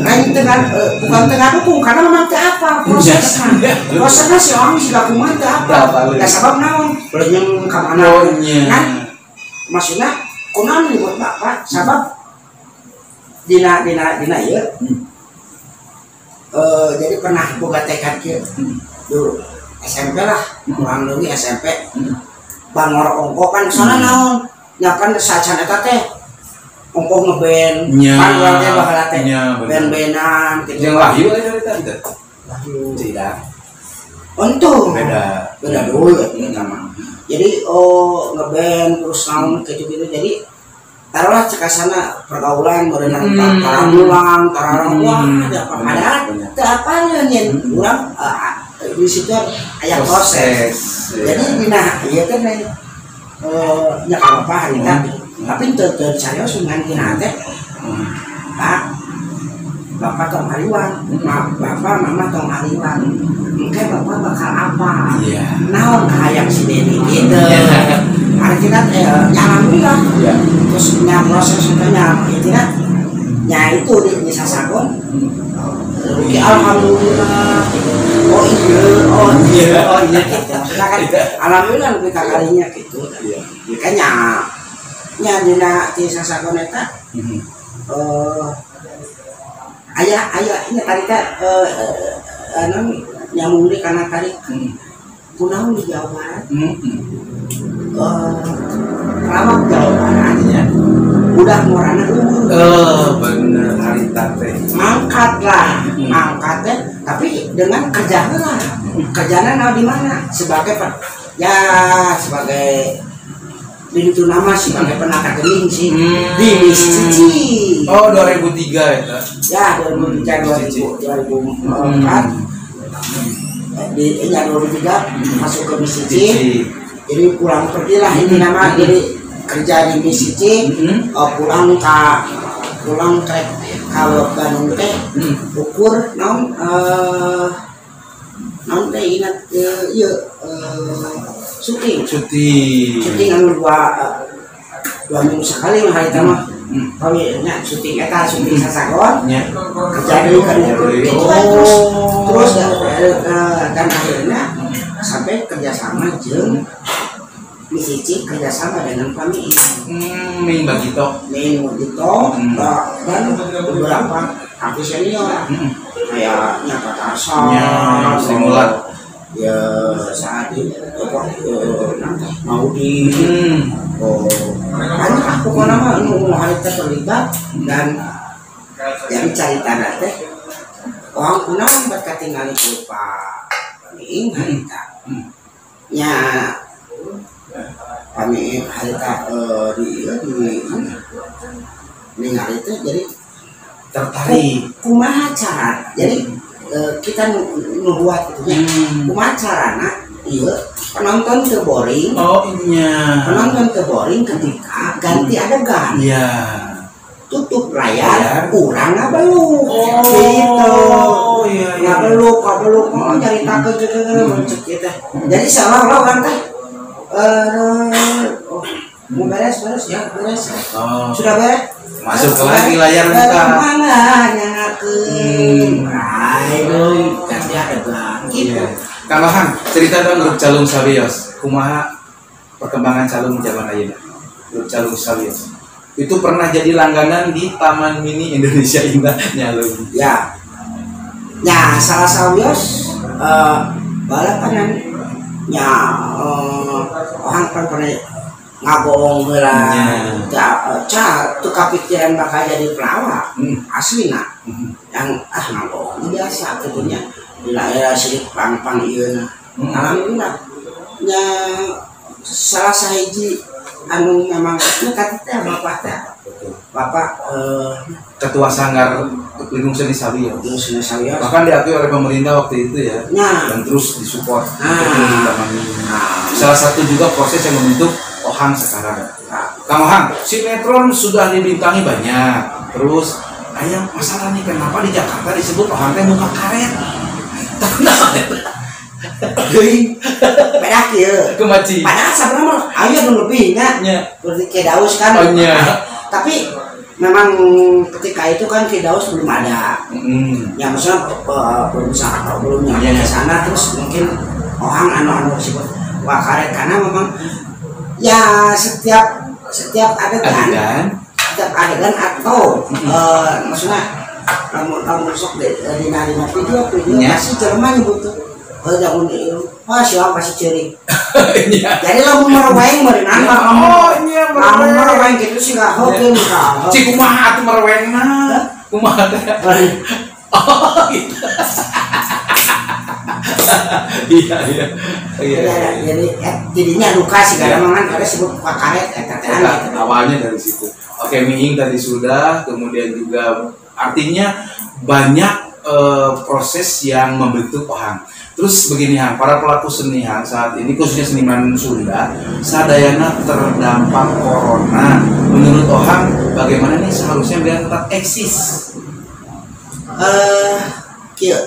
lain tengah bukan tengah dukung karena memang teu apa prosesna prosesna si orang siga kumaha teu apa da sabab naon belenyeng ka mana kan maksudna kunaon dibuat bapak sabab dina ieu jadi pernah boga tekad kieu dulu SMP lah kurang lebih SMP bangor ongko kan soalna naon nya kan sacan eta teh Ongkoh ngeband, pan urang teh baheula teh band-bandan gitu. Jeung Wahyu aya harita teh. Wahyu. Tidak. Untung. Beda. Beda dulu ya mah. Jadi ngeband terus naon gitu-gitu. Jadi taruhlah cekasana pergaulan meureunna taramulang, tararang wah ada apa padahal teu apaleun yen urang di situ aya proses. Jadi dina ieu teh nya ka bapak harita. Tapi teu serius ngan tina teh. Pak, bapak tong hariwang, bapak mama tong hariwang. Engke bapak bakal apa? Naon kahayang si Deni gitu. Artinya ya alhamdulillah. Terus nya proses nya intinya nya itu di sasagon. Oke, alhamdulillah. Oh iya, oh iya, oh iya gitu. Maksudnya kan alhamdulillah lebih kakalinya gitu. Makanya nya dina ti sasagon eta aya aya nya tadi teh anu nyambung deui kana tadi kunaon di Jawa Barat lama Jawa Barat ya udah ngorana eueuh bener harita teh mangkat lah mangkat teh tapi dengan kerja heula kerjana naon di mana sebagai ya sebagai itu nama sebagai penata gening sih di Miss Cici. Oh 2003 ya? Ya 2003 2004 di ya 2003 masuk ke Miss Cici. Jadi pulang pergi lah ini nama jadi kerja di Miss Cici pulang ke kalau Bandung teh ukur naon naon teh ingat ieu syuting anu dua minggu sekali hari teh mah kami nya syuting eta syuting sasagon kerja deui kan gitu terus dan akhirnya sampai kerjasama jeung Miss Cici kerjasama dengan kami Ming Bagito dan beberapa artis senior kayak Nyata Tarsan Simulat ya saat ini Maudi banyak lah pokoknya mah nu harita terlibat dan jadi carita teh orang kunaon bet katingali ku Pak Miing harita nya kami harita di ningali teh jadi tertarik kumaha cara jadi kita ngebuat gitu ya kumaha carana ieu penonton teu boring. Oh iya, penonton teu boring ketika ganti adegan. Iya, tutup layar urang ngabeluk gitu. Iya, iya. Ngabeluk oh nyaritakeun kieu kieu teh. Jadi seolah-olah urang teh oh mau beres ya beres. Oh. Sudah beres. Masuk lagi layar muka. Mana nyangakeun. Ayo ganti adegan gitu. Kang Ohang, cerita dong grup Calung Sawios. Kumaha perkembangan Calung zaman ayeuna? Grup Calung Sawios. Itu pernah jadi langganan di Taman Mini Indonesia Indah Nyalung. Ya. Ya, salah sawios balapan nya Ohang kan pernah ngabohong heula. Ca teu kapikiran bakal jadi pelawak. Aslina. Yang ngabohong biasa kitu nya. Di daerah sirik pang-pang ieu na. Alhamdulillah nya salah sahiji anu memang nya tadi teh bapak teh. Bapak ketua sanggar Lingkung Seni Sawios. Bahkan diakui oleh pemerintah waktu itu ya. Nah. Dan terus disupport untuk Taman Mini. Salah satu juga proses yang membentuk Ohang sekarang. Kang Ohang, sinetron sudah dibintangi banyak. Terus ayam masalah nih kenapa di Jakarta disebut Ohang teh muka karet? Deui. Beda kieu. Kumaci. Padahal sebenarnya mah aya nu lebih nya. Seperti Ki Daus kan. Oh, nya. Tapi memang ketika itu kan Ki Daus belum ada. Ya maksudnya belum belum nyampe ke sana terus mungkin orang anu-anu disebut wah karet karena memang ya setiap adegan setiap adegan atau maksudnya lamun sok di dina video pasti jelema nyebut tuh Heuh jangan ieu. Wah, siapa pasti ceurik. Jadi lamun mereweng meureunana Oh, iya lamun mereweng kitu sih gak hokeun ka. Cik kumaha atuh merewengna? Kumaha teh? Oh, gitu. Iya. Jadi jadinya duka sih karena memang ada sebut karet eta teh gitu. Awalnya dari situ. Oke, miing tadi sudah, kemudian juga artinya banyak proses yang membentuk Ohang. Terus begini Hang, para pelaku seni Hang saat ini khususnya seniman Sunda sadayana terdampak corona. Menurut Ohang bagaimana nih seharusnya biar tetap eksis? Kieu.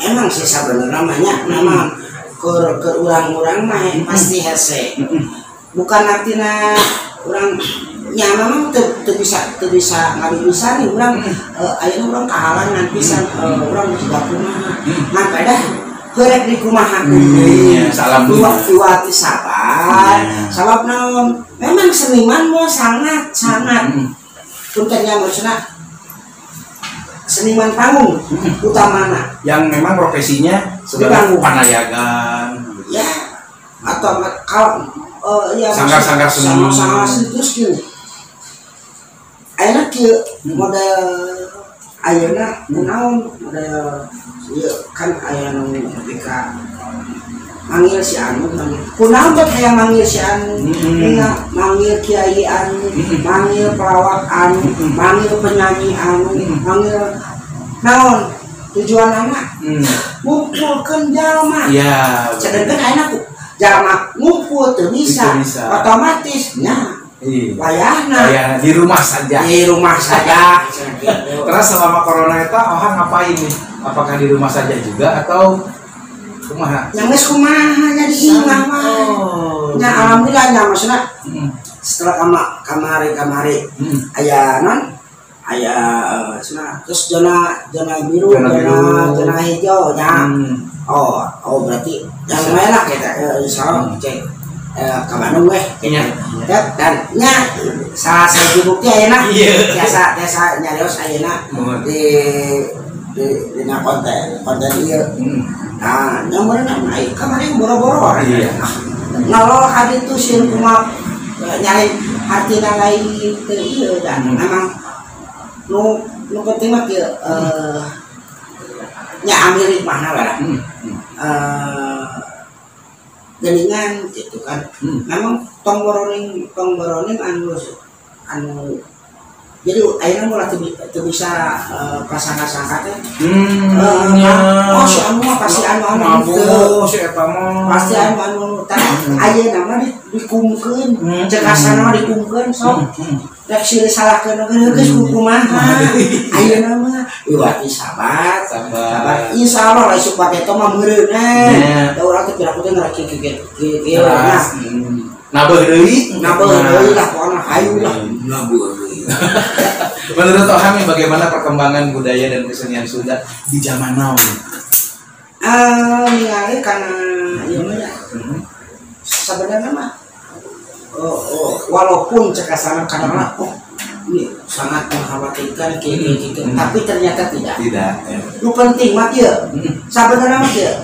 Emang sih sebenarnya namanya memang ke urang-urang mah pasti hese. Bukan artinya urang nya memang teu bisa ngabibisan nih urang ayeuna urang kahalangan pisan urang juga kumaha. Ngan pedah heurek di kumaha kumaha. Salam iwati sabar. Sabab naon? Memang seniman mah sangat punten nya maksudna seniman panggung utamana yang memang profesinya sebagai panayagan ya atau kalau ya sanggar-sanggar seni sanggar seni terus gini ayeuna kieu model ayeuna naon model ieu kan aya nu ketika manggil si anu manggil kunaon teh hayang manggil si anu manggil kiai anu manggil pelawak anu manggil penyanyi anu manggil naon tujuan anak ngumpulkeun jalma ya sedengkeun ayeuna ku jalma ngumpul teu bisa otomatis nya wayahna di rumah saja Terus selama corona eta Ohang ngapain nih, apakah di rumah saja juga atau kumaha? Yang geus kumaha nya di imah mah. Nya alhamdulillah nya maksudna setelah kamari aya non aya cenah terus zona biru, zona hijau nya. Oh berarti yang lumayan lah kita insyaallah cek ka Bandung weh gitu. Dan nya salah satu bukti ayeuna biasa nyarios ayeuna di dina konten ieu. Nah, yang berenang naik kemarin boro-boro. Iya. Ngalor ka ditu sieun kumaha nyari hartina lain teu ieu dan memang nu penting mah kieu nya ambil hikmahna lah. Geningan gitu kan. Memang tong boroning anu jadi ayeuna mulai teu bisa prasangka-sangka teh. Oh si anu mah pasti anu teu. Si eta mah pasti anu tah ayeuna mah dikungkeun, cek asana mah dikungkeun sok. Rek silih salahkeun geus kumaha. Ayeuna mah iwati sabar. Insyaallah lah isuk paketo mah meureun. Da urang teh piraku teh ngarek kieu kieu. Nabeuh deui lah pokona hayu lah. Nabeuh deui. Menurut Ohang bagaimana perkembangan budaya dan kesenian Sunda di zaman now? Ningali karena ieu mah ya. Sebenarnya mah walaupun cekasana karena ini sangat mengkhawatirkan kayak gitu, tapi ternyata tidak. Tidak. Ya. Lu penting mah ieu. Sebenarnya mah ieu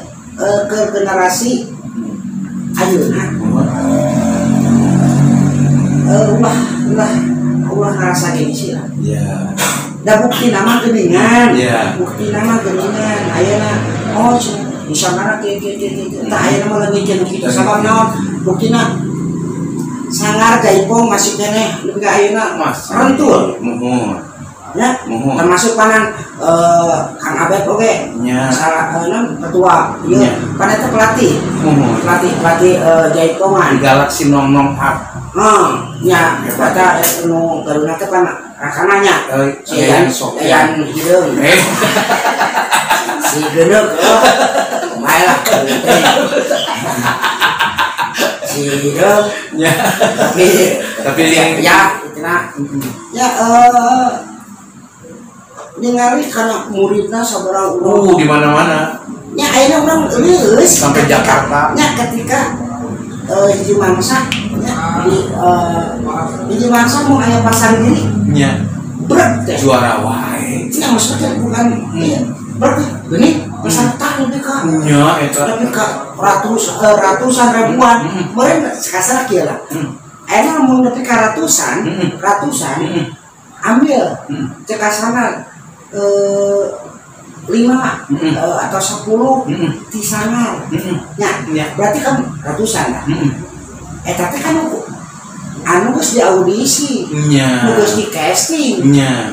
ke generasi ayeuna. Ulah ngerasa gengsi lah. Iya. Da bukti nama geningan. Iya. Bukti nama geningan. Ayeuna oh misalnya kieu kieu kieu. Tah ayeuna mah leungit jeung kitu sabab naon? Buktina sangar jaipong masih keneh nepi ka ayeuna rentul. Muhun. Ya, muhun. Termasuk panan Kang Abed oge. Nya. Salah ketua ieu. Pan eta pelatih. Muhun. Pelatih jaipongan. Di Galaxy 004. Nya eta nu garuna teh pan rakananya. Si Yan hideung. Si geneuk kumaha lah. Si hideung. Ya. Tapi ya cenah. Ya ningali kana muridna sabaraha urang. Di mana-mana. Nya ayeuna urang leuleus sampai Jakarta. Nya ketika hiji mangsa nya di hiji mangsa mun aya pasar diri nya brek teh juara wae. Nya maksudnya bukan Berarti gini peserta lebih ka nya eta lebih ka ratusan ribuan. Meureun sakasar kieu lah. Ayeuna mun nepi ka ratusan, ratusan ambil cek kasana 5 atau 10 ti sangar. Nya, berarti kan ratusan lah. Eta teh kan anu geus di audisi, nu geus di casting. Nya.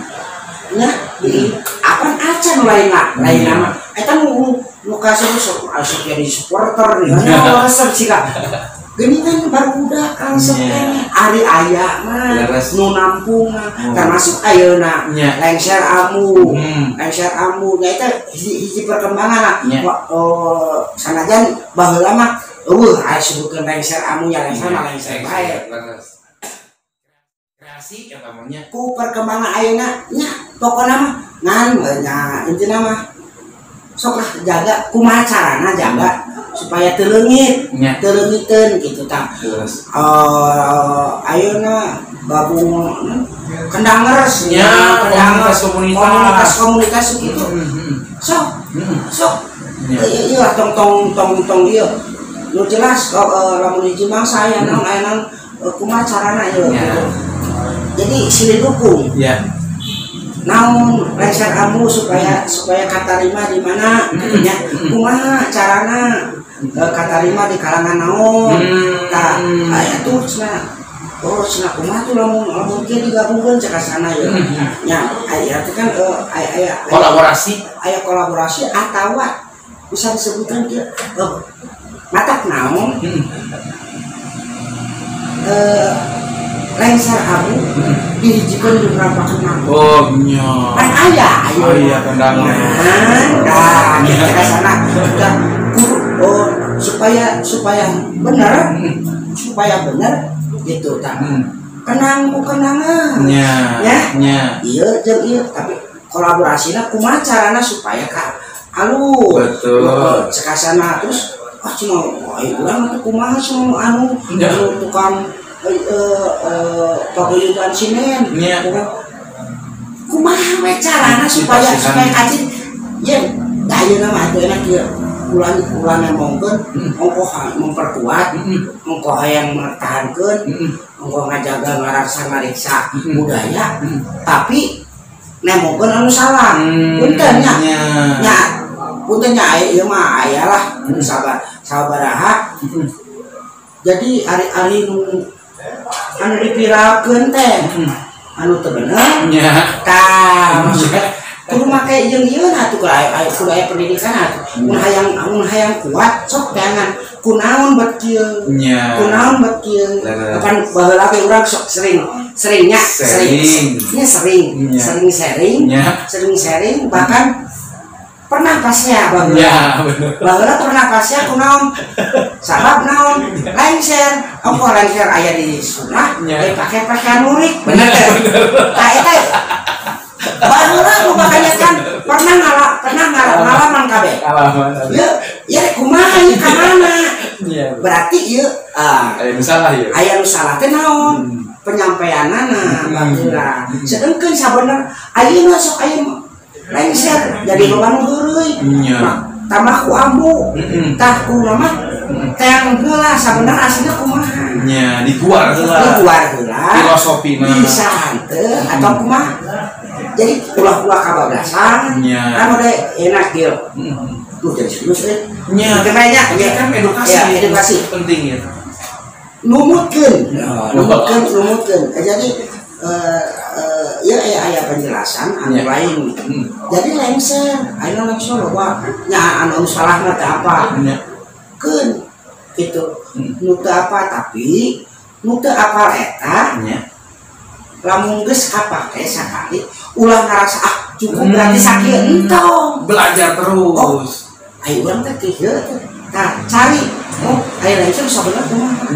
Nya, di apan acan lain lah, lain nama. Eta nu nu kasih sok asup jadi supporter nih. Nya resep sih Kak. Gini kan barudak resep keneh. Ari aya mah nu nampung termasuk ayeuna lengser amu. Lengser amu nya eta hiji perkembangan lah. Sanajan baheula mah eueuh aya sebutkeun lengser amu nya lengser mah lengser bae. Kreasi eta mah nya. Ku perkembangan ayeuna nya pokona mah ngan nya intina mah sok lah jaga kumaha carana jaga supaya teu leungit, teu leungiteun gitu tah. Ayeuna gabung kendangers nya, komunitas gitu. Sok sok ieu lah tong tong tong tong ieu. Nu jelas lamun hiji mangsa aya naon aya naon kumaha carana ieu gitu. Jadi silih dukung. Naon lengser amu supaya supaya katarima di mana gitu nya. Kumaha carana katarima di kalangan naon. Tah aya tuh cenah. Oh cenah kumaha tuh lamun lamun kieu digabungkeun cek kasana ieu. Nya aya teh kan aya kolaborasi, aya kolaborasi atawa bisa disebutkan kieu matak naon lengser amu dihijikeun di beberapa kenang. Oh nya. Kan aya ayeuna. Oh iya kendangan. Nah, kita ke sana. Oh, supaya supaya bener, supaya bener gitu tah. Kenang ku kenangan. Nya. Ya. Nya. Ieu jeung ieu tapi kolaborasina kumaha carana supaya ka alus. Betul. Cekasana terus ah cuma ayo urang teh kumaha cenah anu tukang paguyuban simen. Kumaha we carana supaya supaya kacir ye da ayeuna mah atuh enak ieu ulah ulah ngomongkeun ongkoh memperkuat ongkoh hayang mempertahankeun ongkoh ngajaga ngarasa ngariksa budaya tapi nemongkeun anu salah. Punten nya. Nya punten nya aya ieu mah aya lah sabar sabaraha. Jadi ari-ari nu anu dipiralkeun teh anu teu bener nya. Tah maksudna kudu make jeung ieu na atuh aya kudu aya pendidikan atuh. Mun hayang kuat sok teangan kunaon bet kieu. Kunaon bet kieu. Kapan baheula ge urang sok sering seringnya sering nya sering sering sharing sering sharing bahkan pernah pasnya baheula. Baheula pernah pasnya kunaon sabab naon lengser ongkoh lengser aya di sunnah pake pakaian lurik bener teh. Tah eta baheula nu makanya kan pernah ngalaman kabeh. Ieu ieu kumaha ieu ka mana? Berarti ieu aya nu salah ieu. Aya nu salah teh naon? Penyampaianana baheula. Sedengkeun sabener ayeuna sok aya lengser jadi loba nu heureuy. Tambah ku ambu. Tah ku mah teang heula sabenerna aslinya kumaha? Nya diguar heula. Diguar heula. Filosofina. Bisa henteu atau kumaha? Jadi ulah-ulah kabablasan. Kan udah enak kieu. Tuh jadi serius euy. Nya. Kayaknya ya kan edukasi. Ya, edukasi penting ya. Numutkeun. Numutkeun. Jadi ya aya penjelasan anu lain. Jadi lengser, ayeuna lengser loba nya anu salahna teh apa? Keun gitu. Nu teu apa tapi nu teu apal eta lamun geus kapake sakali ulah ngarasa ah cukup berarti sakieu entong. Belajar terus. Oh, ayo urang teh kieu teh. Tah cari oh aya lengser sabenerna kumaha.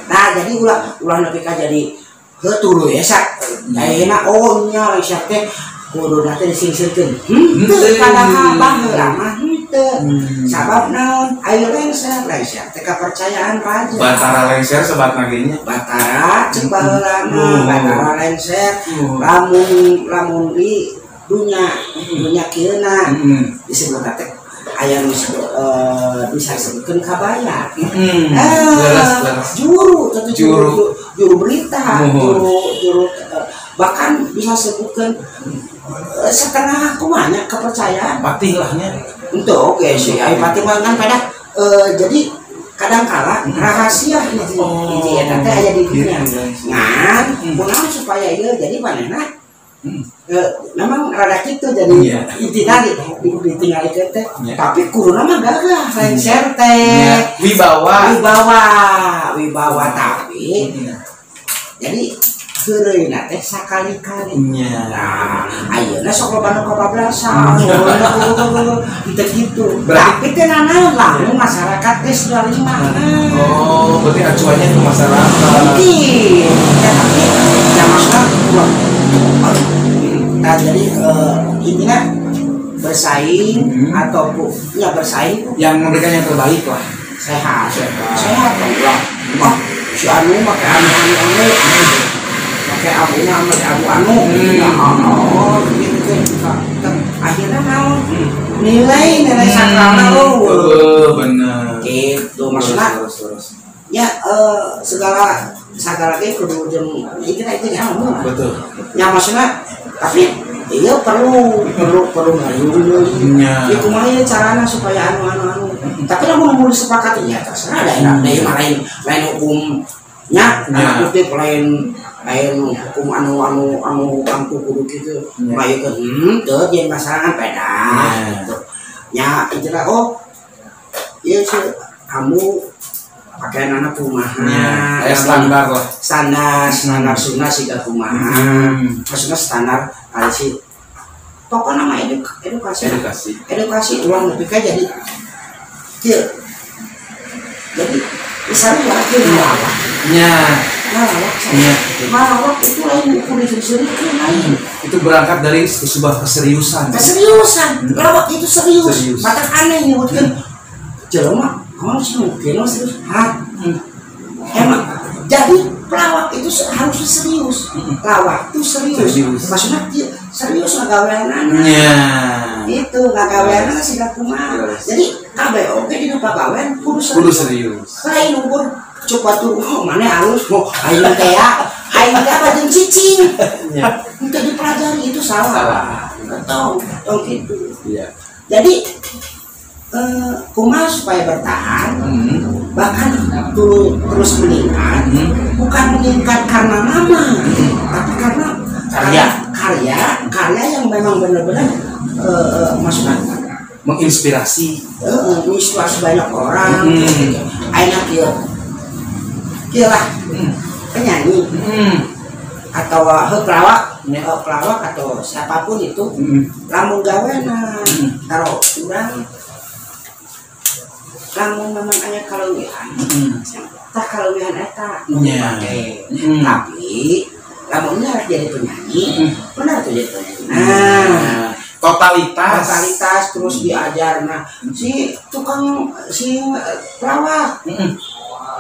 Nah jadi ulah ulah nepi ka jadi heuh tuluy sak ayeuna oh nya lengser teh kuduna teh disingseurkeun. Henteu padahal baheula mah henteu. Sabab naon aya lengser lengser teh kapercayaan raja. Batara lengser sebatna ge nya. Batara cek baheula mah batara lengser lamun lamun di Dunya dunya kieuna disebut teh aya nu bisa disebutkeun kabaya. Juru tentu juru berita, juru bahkan bisa sebutkan setengah kumanya kepercayaan. Patih lahnya. Untuk oke sih, ai patih mah kan pada jadi kadang kala rahasia hiji hiji eta teh aya di dinya. Ngan kunaon supaya ieu jadi manehna memang rada kitu jadi intina ditinggalikeun teh. Tapi kuduna mah gagah lengser teh. Wibawa wibawa tapi jadi heureuyna teh sakali-kali. Nah, ayeuna sok loba nu kabablasan. Teu kitu. Tapi teu nanaon lamun masyarakat geus narima. Oh, berarti acuannya ke masyarakat. Mungkin. Ya, tapi ya maksudna nah, jadi intinya bersaing ataupun ya bersaing yang memberikan yang terbaik lah. Sehat lah. Oh, si anu make anu anu make abunya make abu anu. Oh, gitu akhirnya naon nilai sakralna eueuh. Bener. Gitu maksudna. Ya segala ge kudu jeung itu nya. Betul. Ya maksudna tapi iya perlu ngariung. Ya kumaha ieu carana supaya anu. Tapi lamun mun disepakati ya terserah da enak mah lain hukum nya anak kutip lain hukum anu kampu kudu kitu. Mah ieu teu jeung masalah kan beda gitu. Nya intina oh ieu kamu pakaian anak kumaha, standar lah, standar sunnah siga kumaha, maksudnya standar kali sih. Pokoknya nama edukasi ulang lebih kayak jadi, jadi misalnya lagi ngelawak, ngelawak itu lain ukur diseriuskan lain. Itu berangkat dari sebuah keseriusan. Keseriusan, lawak itu serius. Mata aneh nyebutkan, jelema. Kamu sih mungkin serius, hah? Emang jadi pelawak itu harusnya serius. Lawak itu serius. Maksudnya serius ngagaweanana. Itu ngagaweanana siga kumaha. Jadi kabeh oge dina pagawean kudu serius. Kudu serius. Lain ukur coba tuh mana halus mau aing teh ya. Aing teh apa jeung cicing. Untuk dipelajari itu salah. Tong gitu. Iya. Jadi kumaha supaya bertahan, bahkan terus meningkat, bukan meningkat karena nama, tapi karena karya yang memang benar-benar maksudnya menginspirasi, menginspirasi banyak orang. Ayeuna kieu lah penyanyi atau pelawak, pelawak atau siapapun itu, lamun gawena, taruh urang. Lamun memang aya kaleuwihan, tah kaleuwihan eta dipake. Tapi lamun harus jadi penyanyi, benar tuh jadi penyanyi. Nah, totalitas terus diajar. Nah, si tukang si pelawak,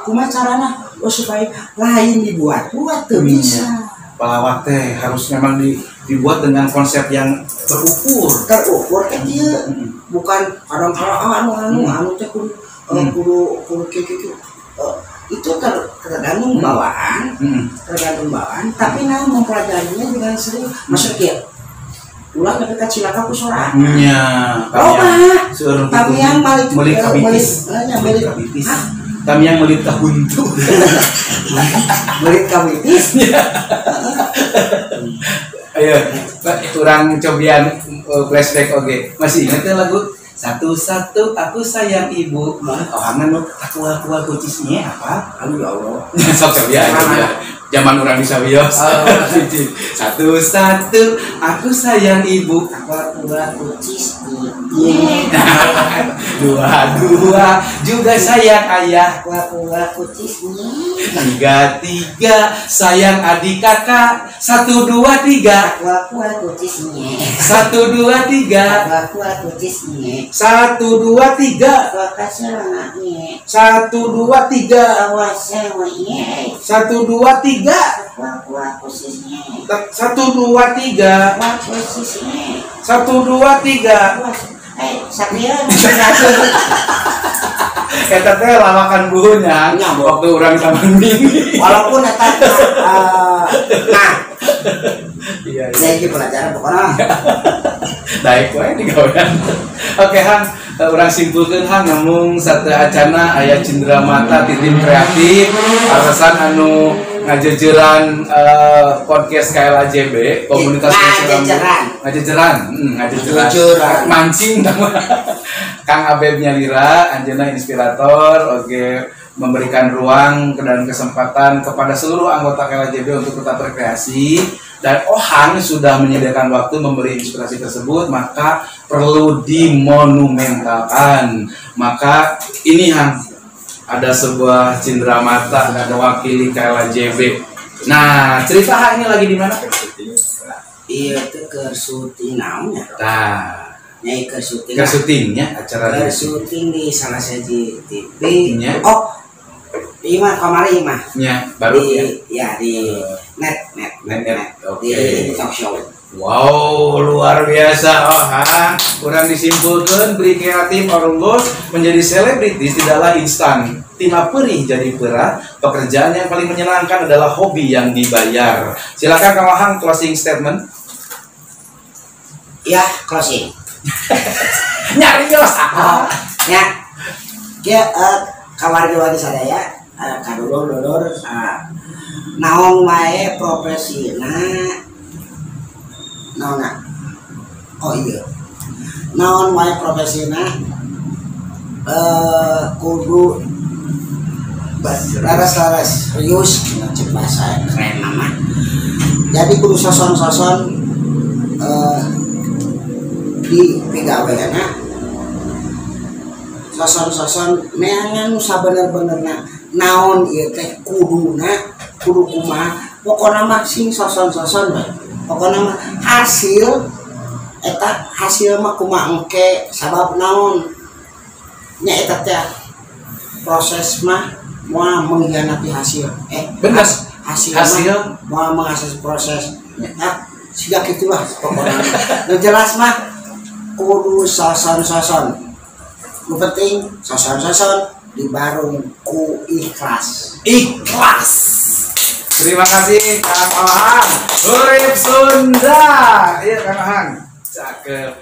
kumaha carana oh supaya lain dibuat-buat teu bisa. Pelawak teh harus memang dibuat dengan konsep yang terukur. Terukur teh kieu. Bukan kadang-kadang anu teh kudu kudu kieu. Itu tergantung bawaan, tergantung bawaan, tapi nah mempelajarinya juga serius. Maksud kieu. Ulah tapi ka cilaka ku sorangan. Nya. Loba. Tamiang meuli kabitis. Tamiang meuli kahuntu. Meuli kabitis. Ayo, kurang cobian flashback oke. Masih ingat kan lagu satu-satu aku sayang ibu. Ohangan nu aku cisnya apa? Aduh ya Allah. Sok cobian. Zaman urang di sawios. Satu-satu aku sayang ibu. Aku cisnya. Dua-dua juga sayang ayah. Aku cisnya. Tiga-tiga sayang adik kakak. 1 2 3. Aku cisnya. 1 2 3. Aku cisnya. 1 2 3. 1 2 3. 1 2 3. 1 2 3. 1 2 3. Satria. Eta teh lawakan buhunya waktu urang sama mini. Walaupun eta nah. Iya. Saya iki pelajaran pokoknya. Daek wae digawean. Oke Hang, urang simpulkeun Hang namung sateuacana aya cindera mata titim kreatif alasan anu ngajejeran podcast KLAJB komunitas ngajejeran mancing Kang Abeb Nyalira anjeunna inspirator, oke, memberikan ruang dan kesempatan kepada seluruh anggota KLAJB untuk tetap berkreasi, dan Ohang sudah menyediakan waktu memberi inspirasi tersebut, maka perlu dimonumentalkan. Maka ini Hang, ada sebuah cindera mata mewakili KLAJB. Nah, cerita Hang ini lagi di mana? Iya, itu ke syuting naonnya. Nah, nyai ke syuting. Ke syutingnya acara ke syuting di salah satu TV. Nya. Oh, iya mah kamari mah. Nya, baru di, ya. Ya di net. Oke. Di talk show. Wow, luar biasa. Oh, ha. Kurang disimpulkan, beri kreatif orang bos menjadi selebritis tidaklah instan. Tina perih jadi perah. Pekerjaan yang paling menyenangkan adalah hobi yang dibayar. Silakan Kang Ohang closing statement. Ya, closing. Nyari jos. Oh, ya. Kia kawargi-wargi sadaya, kadulur-dulur, naon wae profesina naonna. Oh iya. Naon wae profesina kudu laras-laras serius cek bahasa keren mah. Jadi kudu soson-soson di pigaweana soson-soson neangan nu sabener-benerna naon ieu teh kuduna kudu kumaha pokona mah sing soson-soson we. Pokona mah hasil eta hasil mah kumaha engke sabab naon nya eta teh proses mah moal mengkhianati hasil. Bener. Hasil moal mengakses proses. Nah, siga kitulah pokona. Nu jelas mah kudu soson-soson. Nu penting soson-soson dibarung ku ikhlas. Ikhlas. Terima kasih Kang Ohang. Urip Sunda. Iya Kang Ohang. Cakep.